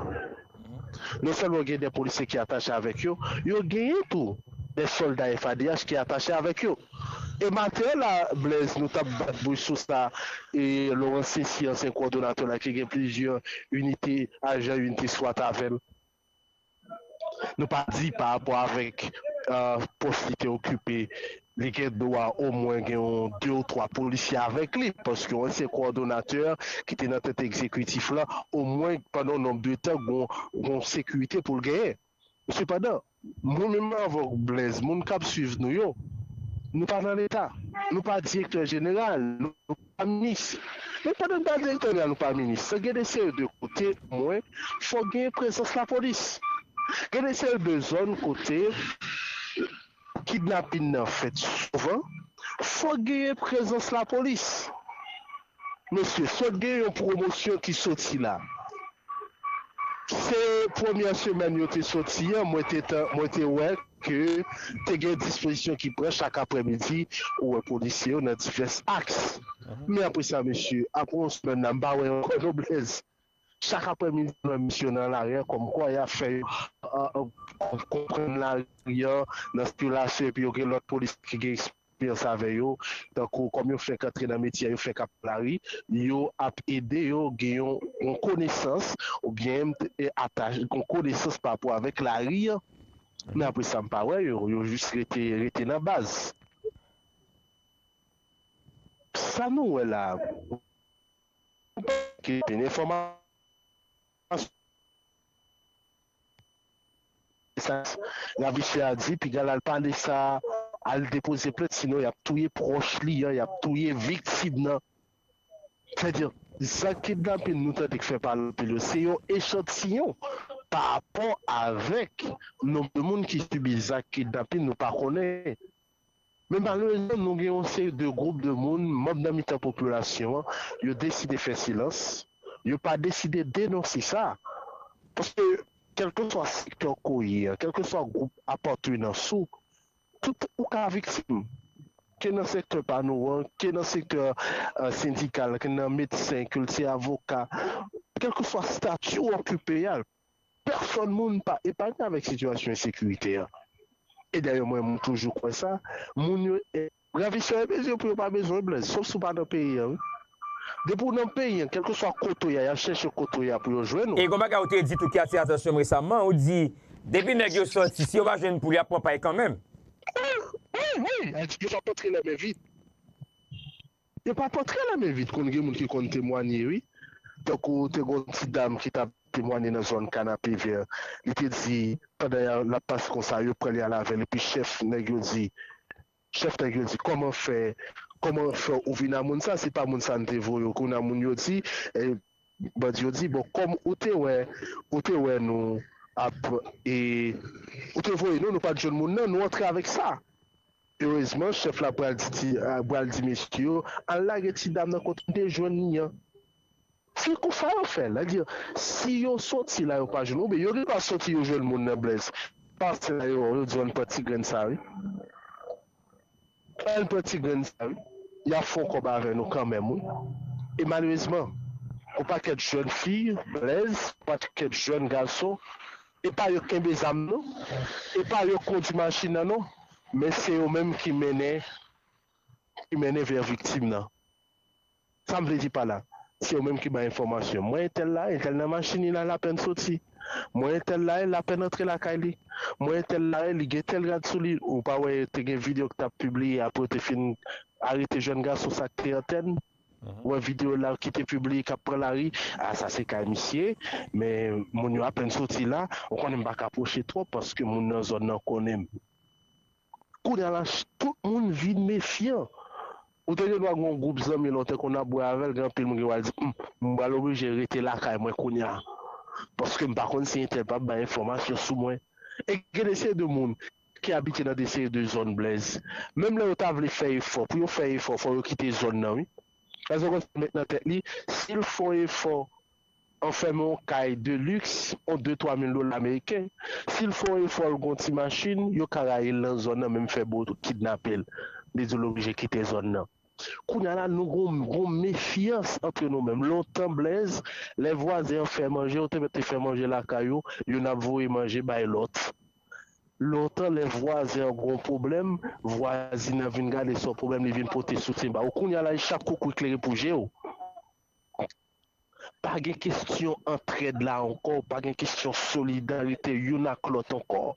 Non sèlman gen de polisye ki atache avèk yo, yo genyen tou de sòlda F A D H ki atache avèk yo. E maten an la, Blèz, nou t ap bat bouch sou sa, e Laurent Cécy, ansyen kowòdonatè la, ki gen plizyè inite, ajan inite swat avè l. Nou pa di pa rapò avèk, euh, pòs li te okipe, li gen dwa omwen gen yon de ou twa polisye avèk li, paske yon ansyen kowòdonatè ki te nan tèt egzekitif la, omwen pandan yon nonb de tan, gon, gon sekirite pou l genyen. Sepandan, mwen menm avè w, Blèz, moun k ap swiv nou yo, nou pa nan Leta, nou pa direktè jeneral, nou pa minis. Men pandan n pa direktè jeneral, nou pa minis, gen de seri de kote, mwen, fò gen prezans lapolis. Gen de seri de zòn kote kidnapin nan fèt souvan, fò genyen prezans lapolis. Mesye, sot gen yon pwomosyon ki soti la. Se premyè semèn yo te soti an, mwen te, mwen te wè ke te gen dispozisyon ki pran chak aprèmidi, ou wè polisye yo nan divès aks. Men apre sa, mesye, apre yon semèn la, m pa wè ankò non Blèz. Chak aprèmidi, nou wè misye nan lari a, kòmkwa y ap fè yo, euh, konprann lari a nan sikilasyon, epi yo gen lòt polisye ki gen eksperyans avè yo, tankou kòm yo fenk antre nan metye a, yo fenk ap lari, yo ap ede yo gen yon, yon konesans, oubyen, e, atach, yon konesans pa rapò avèk lari a. Men apre sa, m pa wè yo, yo jis rete, rete nan baz. Sa nou wè la, ki vin enfòmasyon. Sa, Ravisè a di, piga l al pale sa, al depoze plent, sinon y ap touye pwòch li an, y ap touye viktim nan. Sètadi, zak kidnapin nou tande k fè pale anpil yo, se yon echantiyon pa rapò avèk nonb de moun ki sibi zak kidnapin nou pa konnen. Men malerezman, nou gen yon seri de gwoup de moun, manm nan mitan popilasyon an, yo deside fè silans, yo pa deside denonse sa. Paske, kèlkeswa sektè ko w ye a, kèlkeswa gwoup apatnans ou, tout ou ka viktim. Ke nan sektè pa nou an, ke nan sektè, euh, sendikal, ke nan medsen, ke l se avoka, kèlkeswa stati w okipe a, pèsòn moun pa epanye avèk sitiyasyon ensekirite a. E dayè, mwen, mwen toujou kwè sa. Moun yo, e, ravisè yo bezwen pou yo pa bezwen Blèz, sof si w pa nan peyi a, wi. Depi w nan peyi a, kèlkeswa kote w ye a, y ap chèche kote w ye a pou yo jwenn ou. E gon bagay ou te di tou ki atire atansyon m resaman, ou di, depi nèg yo sòti, si yo pa jwenn poul, y ap pran pay kanmenm. Wi, wi, wi, yo p ap antre nan men vid. Yo p ap antre nan men vid, konn gen moun ki konn temwanye, wi. Tankou te gon ti dam ki t ap temwanye nan zòn Kanapevè. Li te di, pandan y a, l ap pase konsa, yo pran li al avè l, epi chèf nèg yo di, chèf nèg yo di, kòman fè, kòman fè ou vin a moun sa, se pa moun sa n te voye w, kounye a moun yo di, e, bandi yo di, bon, kòm ou te wè, ou te wè nou ap, e, ou te voye nou, nou pa t jwenn moun nan, nou antre avèk sa. Erezman, chèf la pral di, ti, a, pral di mesye yo, al lage ti dam nan kote m te jwenn li an. Se konsa yo fè l. Sètadi, si yo soti la, yo pa jwenn, oubyen yo gen dwa soti, yo jwenn moun nan Blèz. Pase la, yo, yo di, ann pran ti grenn sa, wi. Ann pran ti grenn sa, wi. Y ap fè yon kòb avè nou kanmenm, wi. E malerezman, yon pakèt jèn fi, Blèz, yon pakèt jèn gason, e pa yo k kenbe zam, non. E pa yo k kondui machin nan, non. Men se yo menm ki mennen, ki mennen vè viktim nan. Sa m vle di pa la, se yo menm ki bay enfòmasyon. Mwen, entèl la, entèl nan machin li la, l apèn soti. Mwen entèl la, lapèn antre lakay li. Mwen entèl la, li gen tèl rad sou li. Ou pa wè te gen videyo k t ap pibliye apre yo te fin arete jèn gason sa k te antèn? Ou wè videyo la ki te pibliye k ap pran lari? A, sa se kay misye, men moun yo apèn soti la. Ou konnen m pa ka pwoche twòp paske moun nan zòn nan konnen m. Kounye a la, tout moun vin mefyan. Ou te gen dwa gen yon gwoup zanmi lontan konn ap bwè avè l, gen anpil moun ki pral di, "Hmm, m pral oblije rete lakay mwen kounye a. Paske m pa konn si entèl p ap bay enfòmasyon sou mwen." E gen de seri de moun ki abite nan de seri de zòn, Blaze. Menm lè yo ta vle fè efò, pou yo fè efò, fò yo kite zòn nan, wi. Èske w konn sa l met nan tèt li? Si l fè yon efò, anfèmen yon kay de liks, yon de twa mil dola ameriken, si l fè yon efò, l gen yon ti machin, yo ka rayi l nan zòn nan, menm fè bò kidnape l. Li di l oblije kite zòn nan. Kounye a la, nou gon, gon mefyans antre nou menm. Lontan, Blaze, lè vwazen an fè manje, ou te mèt te fè manje lakay ou, youn ap voye manje bay lòt. Lontan, lè vwazen an gon pwoblèm, vwazin nan vin gade se yon pwoblèm, li vin pote soutyen ba ou. Kounye a la, chak koukouy klere pou je w. Pa gen kesyon antrèd la ankò, pa gen kesyon solidarite youn ak lòt ankò.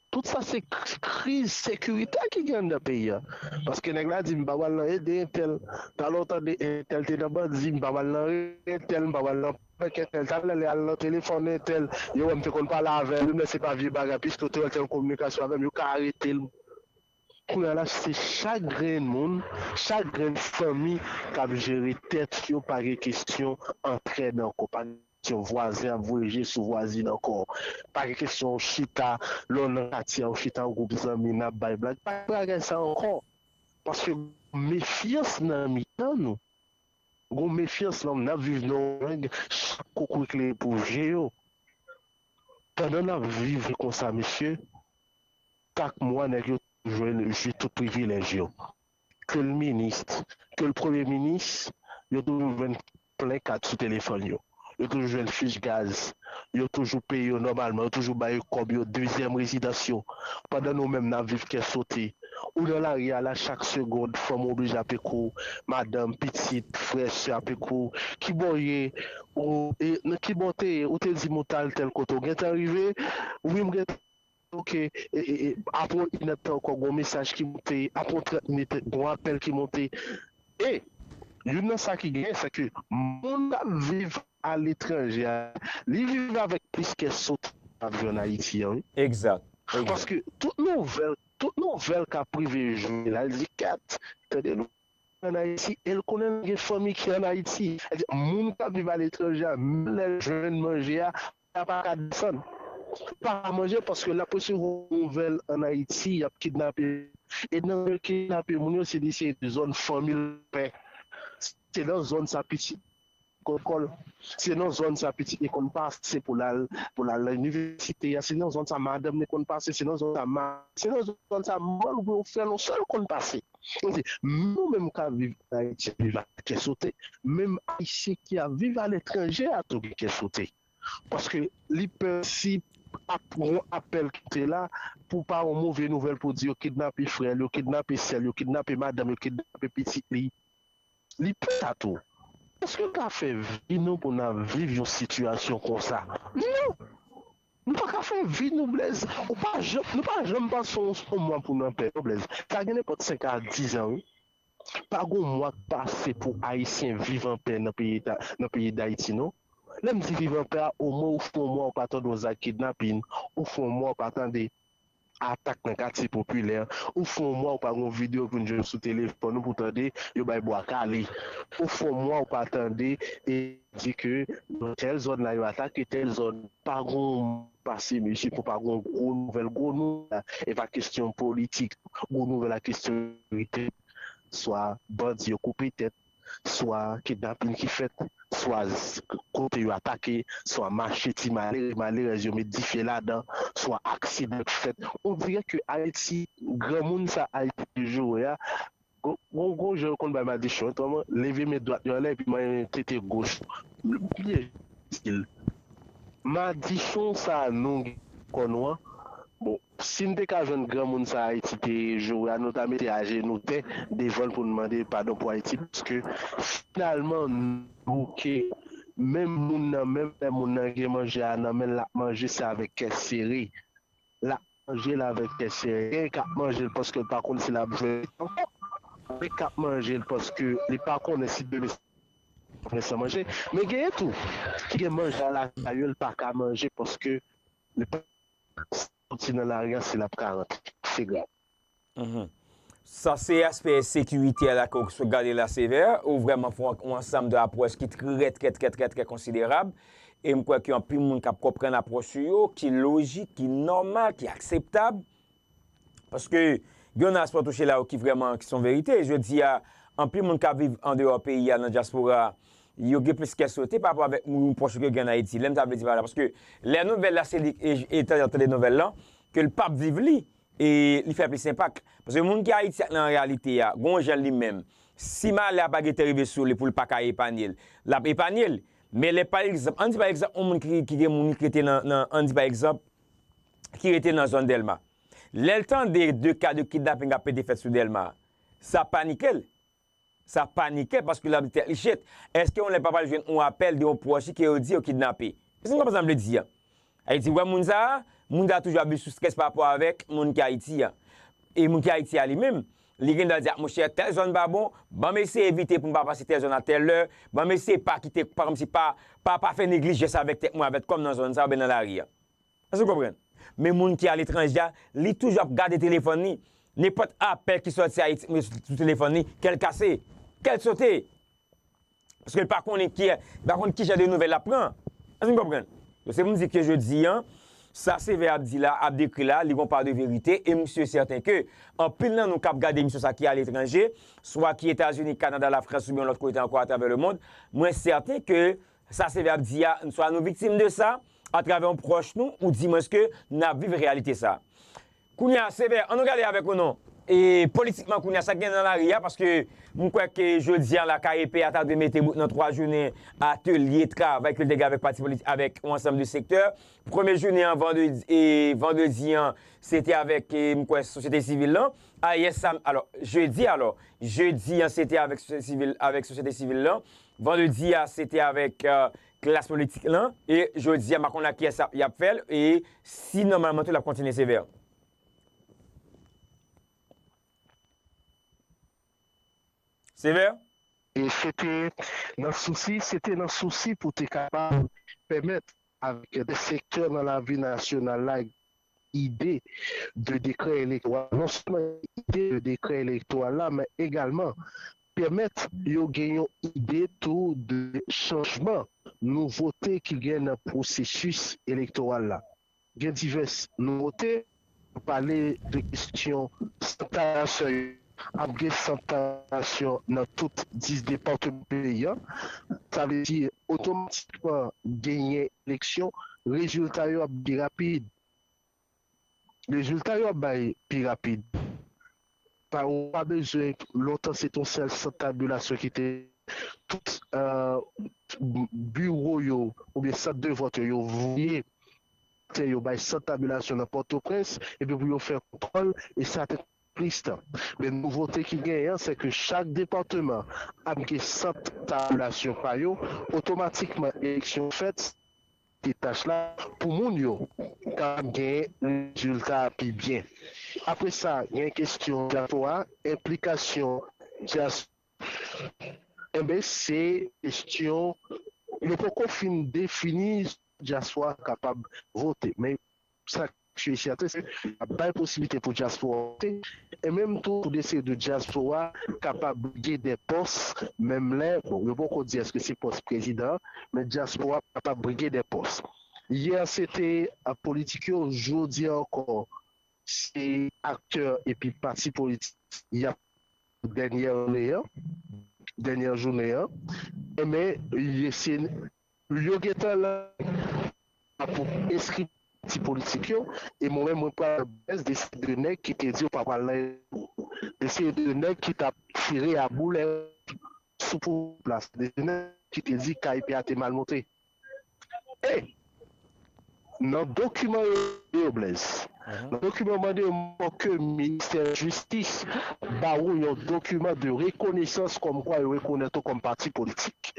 Tout sa se k-, kriz sekirite ki gen anndan peyi a. Paske nèg la di, "M pa pral nan ede entèl." Talè w tande entèl te nan bandi, "M pa pral nan entèl, m pa pral nan prank entèl." Talè lè al nan telefòn entèl, yo wè m te konn pale avè l, men se pa vye bagay, piske w te wè l te an kominikasyon avè m, yo ka arete l. Kounye a la, se chak grenn moun, chak grenn fanmi k ap jere tèt yo, pa gen kesyon antrèd ankò, pa gen kesyon vwazen ap voye je sou vwazin ankò, pa gen kesyon w chita, lè w nan katye a, w chita yon gwoup zanmi, n ap bay blag, pa gen bagay sa ankò. Paske mefyans nan mitan nou, gon mefyans nan, n ap viv nan yon jeng, chak koukouy klere pou je yo. Pandan n ap viv konsa, mesye, chak mwa, nèg yo jwenn, jwi tout privilèj yo. Ke l minis, ke l premye minis, yo toujou jwenn plen kat sou telefòn yo. Yo toujou jwenn fich gaz. Yo toujou peye yo nòmalman. Yo toujou ba yo kòb yo, dezyèm rezidans yo. Pandan nou menm, n ap viv kè sote. Ou nan lari a la, chak segonn, fanm ou oblije ap ekri w, madanm, pitit, frè, sè ap ekri w. Kibò w ye? Ou, e, nan kibò w te ye? Ou te di m ou t al tèl kote. Ou gentan rive? Wi, m gentan. Ok, e, e, e, apre yon inèdtan ankò, gon mesaj ki monte, apre yon trant minit, gon apèl ki monte. E, youn nan sa ki genyen, se ke moun k ap viv aletranje a, li viv avèk plis kè sote k ap viv ann Ayiti an, wi. Egzak, egzak. Paske tout nouvèl, tout nouvèl k ap rive jwenn la, li di, "Kèt, tande nou ann Ayiti," e l konnen l gen fanmi ki ann Ayiti. Sètadi, moun k ap viv aletranje a, menm lè l jwenn manje a, sa pa ka desann. Li pa ka manje paske l ap resevwa nouvèl ann Ayiti, y ap kidnape. E nan kidnape moun yo, se de seri de zòn fanmi l pè. Se nan zòn sa pitit konn lekòl. Se nan zòn sa pitit li konn pase pou l al, pou l al nan inivèsite a. Se nan zòn sa madanm li konn pase. Se nan zòn sa ma-, se nan zòn sa manm ou frè l, yon sèl konn pase. Donk, nou menm k ap viv ann Ayiti, ap viv ak kè sote. Menm Ayisyen ki ap viv aletranje a tou gen kè sote. Paske li pè si ap, yon apèl ki te la pou pa yon move nouvèl pou di yo kidnape frè l, yo kidnape sè l, yo kidnape madanm, yo kidnape pitit li. Li pè sa tou. Èske n ka fè vi nou pou n ap viv yon sitiyasyon konsa? Non! Nou pa ka fè vi nou, Blaze. Ou pa janm, nou pa janm pase yon, yon mwa pou n anpè, non, Blaze. Sa gen nenpòt senk a diz an, wi. Pa gon mwa k pase pou Ayisyen viv anpè nan peyi, nan peyi Dayiti, non. Lè m di viv anpè a, omwen ou fè yon mwa ou pa tande yon zak kidnapin, ou fè yon mwa ou pa tande atak nan katye popilè, ou fè yon mwa ou pa gen yon videyo pou n jwenn sou telefòn ou pou tande yo bay bwa kale, ou fè yon mwa ou pa tande e di ke nan tèl zòn la yo atake tèl zòn, pa gen yon pase mesye pou pa gen yon gwo nouvèl, gwo nouvèl la, e pa kesyon politik, gwo nouvèl la kesyon sekirite, swa bandi yo koupe tèt, swa kidnapin ki fèt, swa kote yo atake, swa mache ti malere, malerèz yo met dife ladan, swa aksidan ki fèt. On dirè ke Ayiti, granmoun sa Ayiti te joure a, gon, gon, gon jan yo konn bay madichon, otreman, leve men dwat yo anlè epi manyen tete goch. Bliye stil. Madichon sa nou gen kò nou an, bon, si n te ka jwenn granmoun sa Ayiti te joure a, nou ta mete ajenou tè devan l pou n mande padon pou Ayiti, paske finalman, nou bouke, menm moun nan, menm lè moun nan gen manje a nan men l, l ap manje, se avèk kè sere. L ap manje l avèk kè sere. Gen k ap manje l paske l pa konn si l ap jwenn li ankò. Gen k ap manje l paske li pa konnen si demen sa ap fè san manje. Men genyen tou ki gen manje a lakay yo, l pa ka manje paske li pa soti nan lari a, si l ap ka rantre. Se grav. Mhm. Sa se aspè sekirite a la ke w sot gade la, Sevè. Ou vrèman fè yon, yon ansanm de apwòch ki trè, trè, trè, trè, trè konsiderab. E m kwè ke anpil moun k ap konprann apwòch ou yo, ki lojik, ki nòmal, ki akseptab. Paske gen yon aspè w touche la yo ki vrèman, ki se yon verite. Jodi a, anpil moun k ap viv andeyò peyi a, nan dyaspora, yo gen plis kè sote pa rapò avèk moun pwòch yo ke gen ann Ayiti. Lè m ta vle di pa la, paske lè nouvèl la se li, e, e, tande, tande nouvèl lan, ke l p ap viv li, e li fè plis enpak. Paske moun ki Ayiti ak nan reyalite a, gen yon jan li menm, si malè a pa gentan rive sou li pou l pa ka epanye l, l ap epanye l. Men lè pa egzanp, ann di pa egzanp, yon moun ki, ki gen moun ki rete nan, nan, ann di pa egzanp, ki rete nan zòn Dèlma. Lè l tande de ka de kidnaping ap pete fèt sou Dèlma, sa panike l. Sa panike l paske l ap di tèt li, shit, èske yon lè pa pral jwenn yon apèl de yon pwòch li ke yo di yo kidnape? Èske w konprann sa m vle di a? Sa vle di, wè moun sa a, moun sa a toujou ap viv sou strès pa rapò avèk moun ki Ayiti a. E moun ki Ayiti a li menm, li gen dwa di, ah, monchè, tèl zòn pa bon, ban m eseye evite pou m pa pase tèl zòn a tèl lè, ban m eseye pa kite, pa kòmsi pa, pa, pa fè neglijans avèk tèt mwen, avèk kò m nan zòn sa a oubyen nan lari a. Èske w konprann? Men moun ki aletranje a, li toujou ap gade telefòn li. Nenpòt apèl ki sòti Ayiti, mwen sou telefòn li, kè l kase, kè l sote. Paske l pa konnen ki, li pa konn ki jan de nouvèl l ap pran. Èske w konprann? Donk, se pou m di ke jodi a, sa Sevè ap di la, ap dekri la, li gen yon pa de verite, e m si e sèten ke anpil nan nou k ap gade emisyon sa ki aletranje, swa ki Etazini, Kanada, Lafrans oubyen lòt kote ankò atravè lemonn, mwen sèten ke sa Sevè ap di a, swa nou viktim de sa, atravè yon pwòch nou, oudimwens ke n ap viv reyalite sa. Kounye a, Sevè, ann nou gade avèk ou non. E politikman, kounye a, sa k gen nan lari a, paske m kwè ke jodi a, la, K E P a ta dwe mete bout nan twa jounen atelye travay ke l te gen avèk pati politik, avèk yon ansanm de sektè. Premye jounen an, vandredi, e vandredi an, se te avèk, e, m kwè, sosyete sivil lan. Ayè sa, alò, jedi, alò, jedi an, se te avèk sosyete sivil, avèk sosyete sivil lan. Vandredi a, se te avèk, e, klas politik lan. E jodi a, m pa konn ak kiyès y ap fè l. E si nòmalman tou, l ap kontinye, Sevè. Sevè? E se te nan sousi, se te nan sousi pou te kapab pèmèt avèk de sektè nan lavi nasyonal la ide de dekrè elektoral, non sèlman ide de dekrè elektoral la, men egalman pèmèt yo gen yon ide tou de chanjman, nouvote ki gen nan pwosesis elektoral la. Gen divès nouvote, nou pale de kesyon sant tabilasyon yo, ap gen sant tabilasyon nan tout dis depatman peyi a. Sa vle di, otomatikman, genyen eleksyon, rezilta yo ap pi rapid. Rezilta yo ap bay pi rapid. Pa, ou pa bezwen, lontan se t on sèl sant tabilasyon ki te, tout, e, biwo yo, oubyen sant de vòt yo, yo voye te yo bay sant tabilasyon nan Pòtoprens, epi pou yo fè kontwòl, e sa te plis tan. Men nouvote ki genyen an, se ke chak depatman ap gen sant tabilasyon pa yo, otomatikman eleksyon fèt, se tach la pou moun yo kapab gen rezilta pi byen. Apre sa, gen kesyon dyaspora, enplikasyon dyaspora, enben, se kesyon, yo poko fin defini dyaspora kapab vote. Men sa k si e sèten, se ap bay posiblite pou dyaspora vote, e menm tou pou de seri de dyaspora kapab brige de pòs, menm lè, bon, yo poko di èske se pòs prezidan, men dyaspora kapab brige de pòs. Yè, se te, a, politik yo, jodi a ankò, se aktè epi pati politik y ap dènyè jounen an, dènyè jounen an, enben, se yo gentan la pou enskri pati politik yo, e mwen menm, mwen pral bèz de seri de nèg ki te di yo pa pral nan, de seri de nèg ki t ap tire a boulèt sou pouvwa, de seri de nèg ki te di K E P a te mal monte. E nan dokiman yo, yo Blaise, Nan dokiman mande yo ke ministè jistis ba ou yon dokiman de rekonesans kòmkwa yo rekonèt ou kòm pati politik.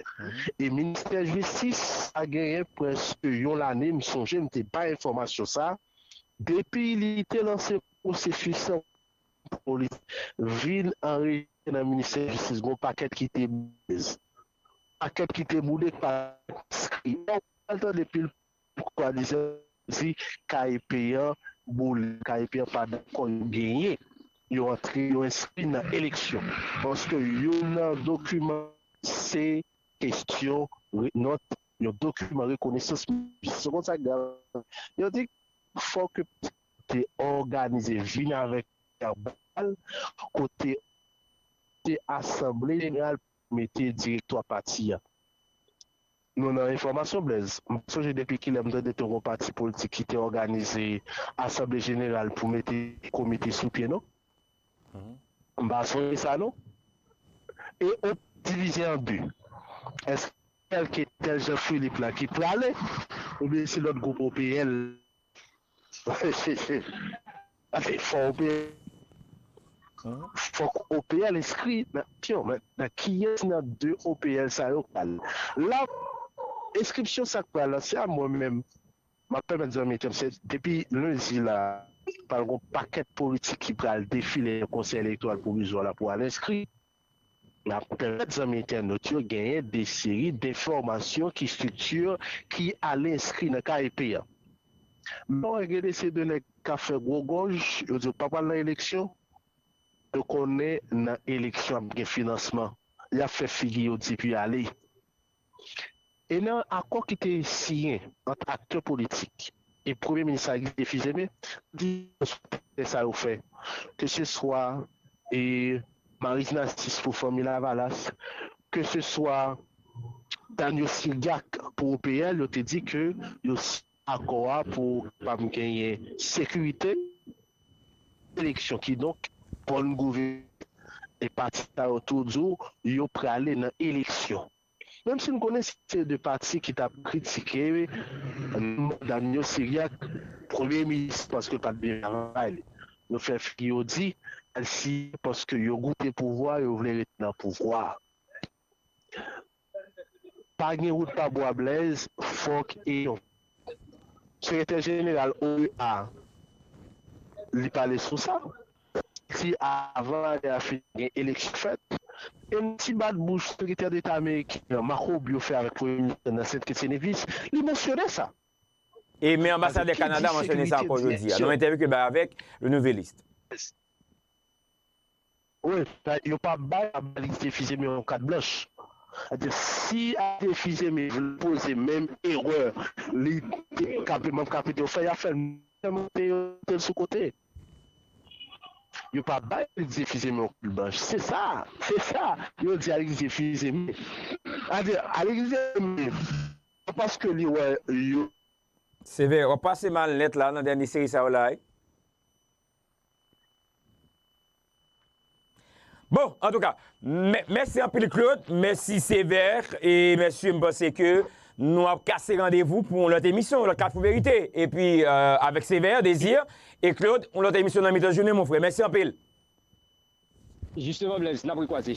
E ministè jistis sa genyen prèske yon lane, m sonje m te bay enfòmasyon sa, depi li te lanse pwosesis an pou li vin anrejistre nan ministè jistis, gon pakèt ki te boude. Pakèt ki te boude, pakèt ki te boude, pa enskri. Ou pral tande pil swadizan di K E P an boule, K E P an pa dakò, yo genyen, yo antre, yo enskri nan eleksyon. Paske youn nan dokiman se kesyon re- nòt, yon dokiman rekonesans. Se konsa k grav. Yo di fòk te òganize, vin avèk bal, kote te asanble jeneral pou mete direktwa pati a. Nou nan enfòmasyon, Blaise. M pa sonje depi kilè m tande te gon pati politik ki te òganize asanble jeneral pou mete komite sou pye, non. M pa sonje sa, non. E O P L divize an de. Èske tèl ke tèl Jean Philippe la ki prale, oubyen se lòt gwoup O P L? Fò O P L, fòk O P L enskri nan, tyon, men nan kiyès nan de O P L sa yo k pral? La, enskripsyon sa k pral la, se a mwen menm. M ap pèmèt zanmi Temsè, depi lendi la, pral gon pakèt politik ki pral defile nan Konsèy Elektoral Pwovizwa la pou al enskri. N ap pèmèt zanmi entènot yo genyen de seri denfòmasyon ki estrikti ki ale enskri nan K E P an. Men w wè gen de seri de nèg k ap fè gwo gòj, yo di yo pa pral nan eleksyon, yo konnen nan eleksyon ap gen finansman. Y ap fè figi yo di pou y ale. E nan akò ki te siyen ant aktè politik e Premye Minis Alix Défis-Aimé, di sa yo fè, ke se swa e Marie Narcisse pou Fanmi Lavalas, ke se swa Daniel Cyriaque pou O P L, yo te di ke yo siyen akò a pou kapab genyen sekirite eleksyon, kidonk bòn gouvènans, e pati sa yo tou di w yo prale nan eleksyon. Menm si n konnen se de pati ki t ap kritike Daniel Cyriaque, premye minis, paske l pa t byen travay li. Yo fè figi yo di, al siyen paske yo goute pouvwa, yo vle rete nan pouvwa. Pa gen wout pa bwa, Blaise, fòk e yon. Sekretè jeneral O E A, li pale sou sa. Li di avan ane a fini, gen eleksyon fèt. E yon ti bat bouch sekretè deta ameriken an, Marco Rubio, fè avèk premye minis nan Sent Kit Sent Nevis, li mansyone sa. E men anbasadè Kanada mansyone sa ankò jodi a, nan yon entèvyou ke l bay avèk Le Nouvelliste. Wi, yo pa bay Alix Défis-Aimé yon kat blanch. Sètadi, si Alix Défis-Aimé vle poze menm erè li te, manm K P D yo fè, y a fè l, sèlman te yo mete l sou kote. Yo pa bay Alix Défis-Aimé yon kat blanch. Se sa, se sa yo di Alix Défis-Aimé. Sètadi, Alix Défis-Aimé, paske li wè yo Sevè, w ap pase mal nèt la nan dènye seri sa yo la wi. Bon, antouka, mèsi anpil Claude, mèsi Sevè, e mèsi, m panse ke nou ap kase randevou pou yon lòt emisyon, yon lòt Kafou Verite, epi avèk Sevè, Désir, e Claude, yon lòt emisyon nan mitan jounen, mon frè. Mèsi anpil. Jisteman, Blaise, n ap rekwaze.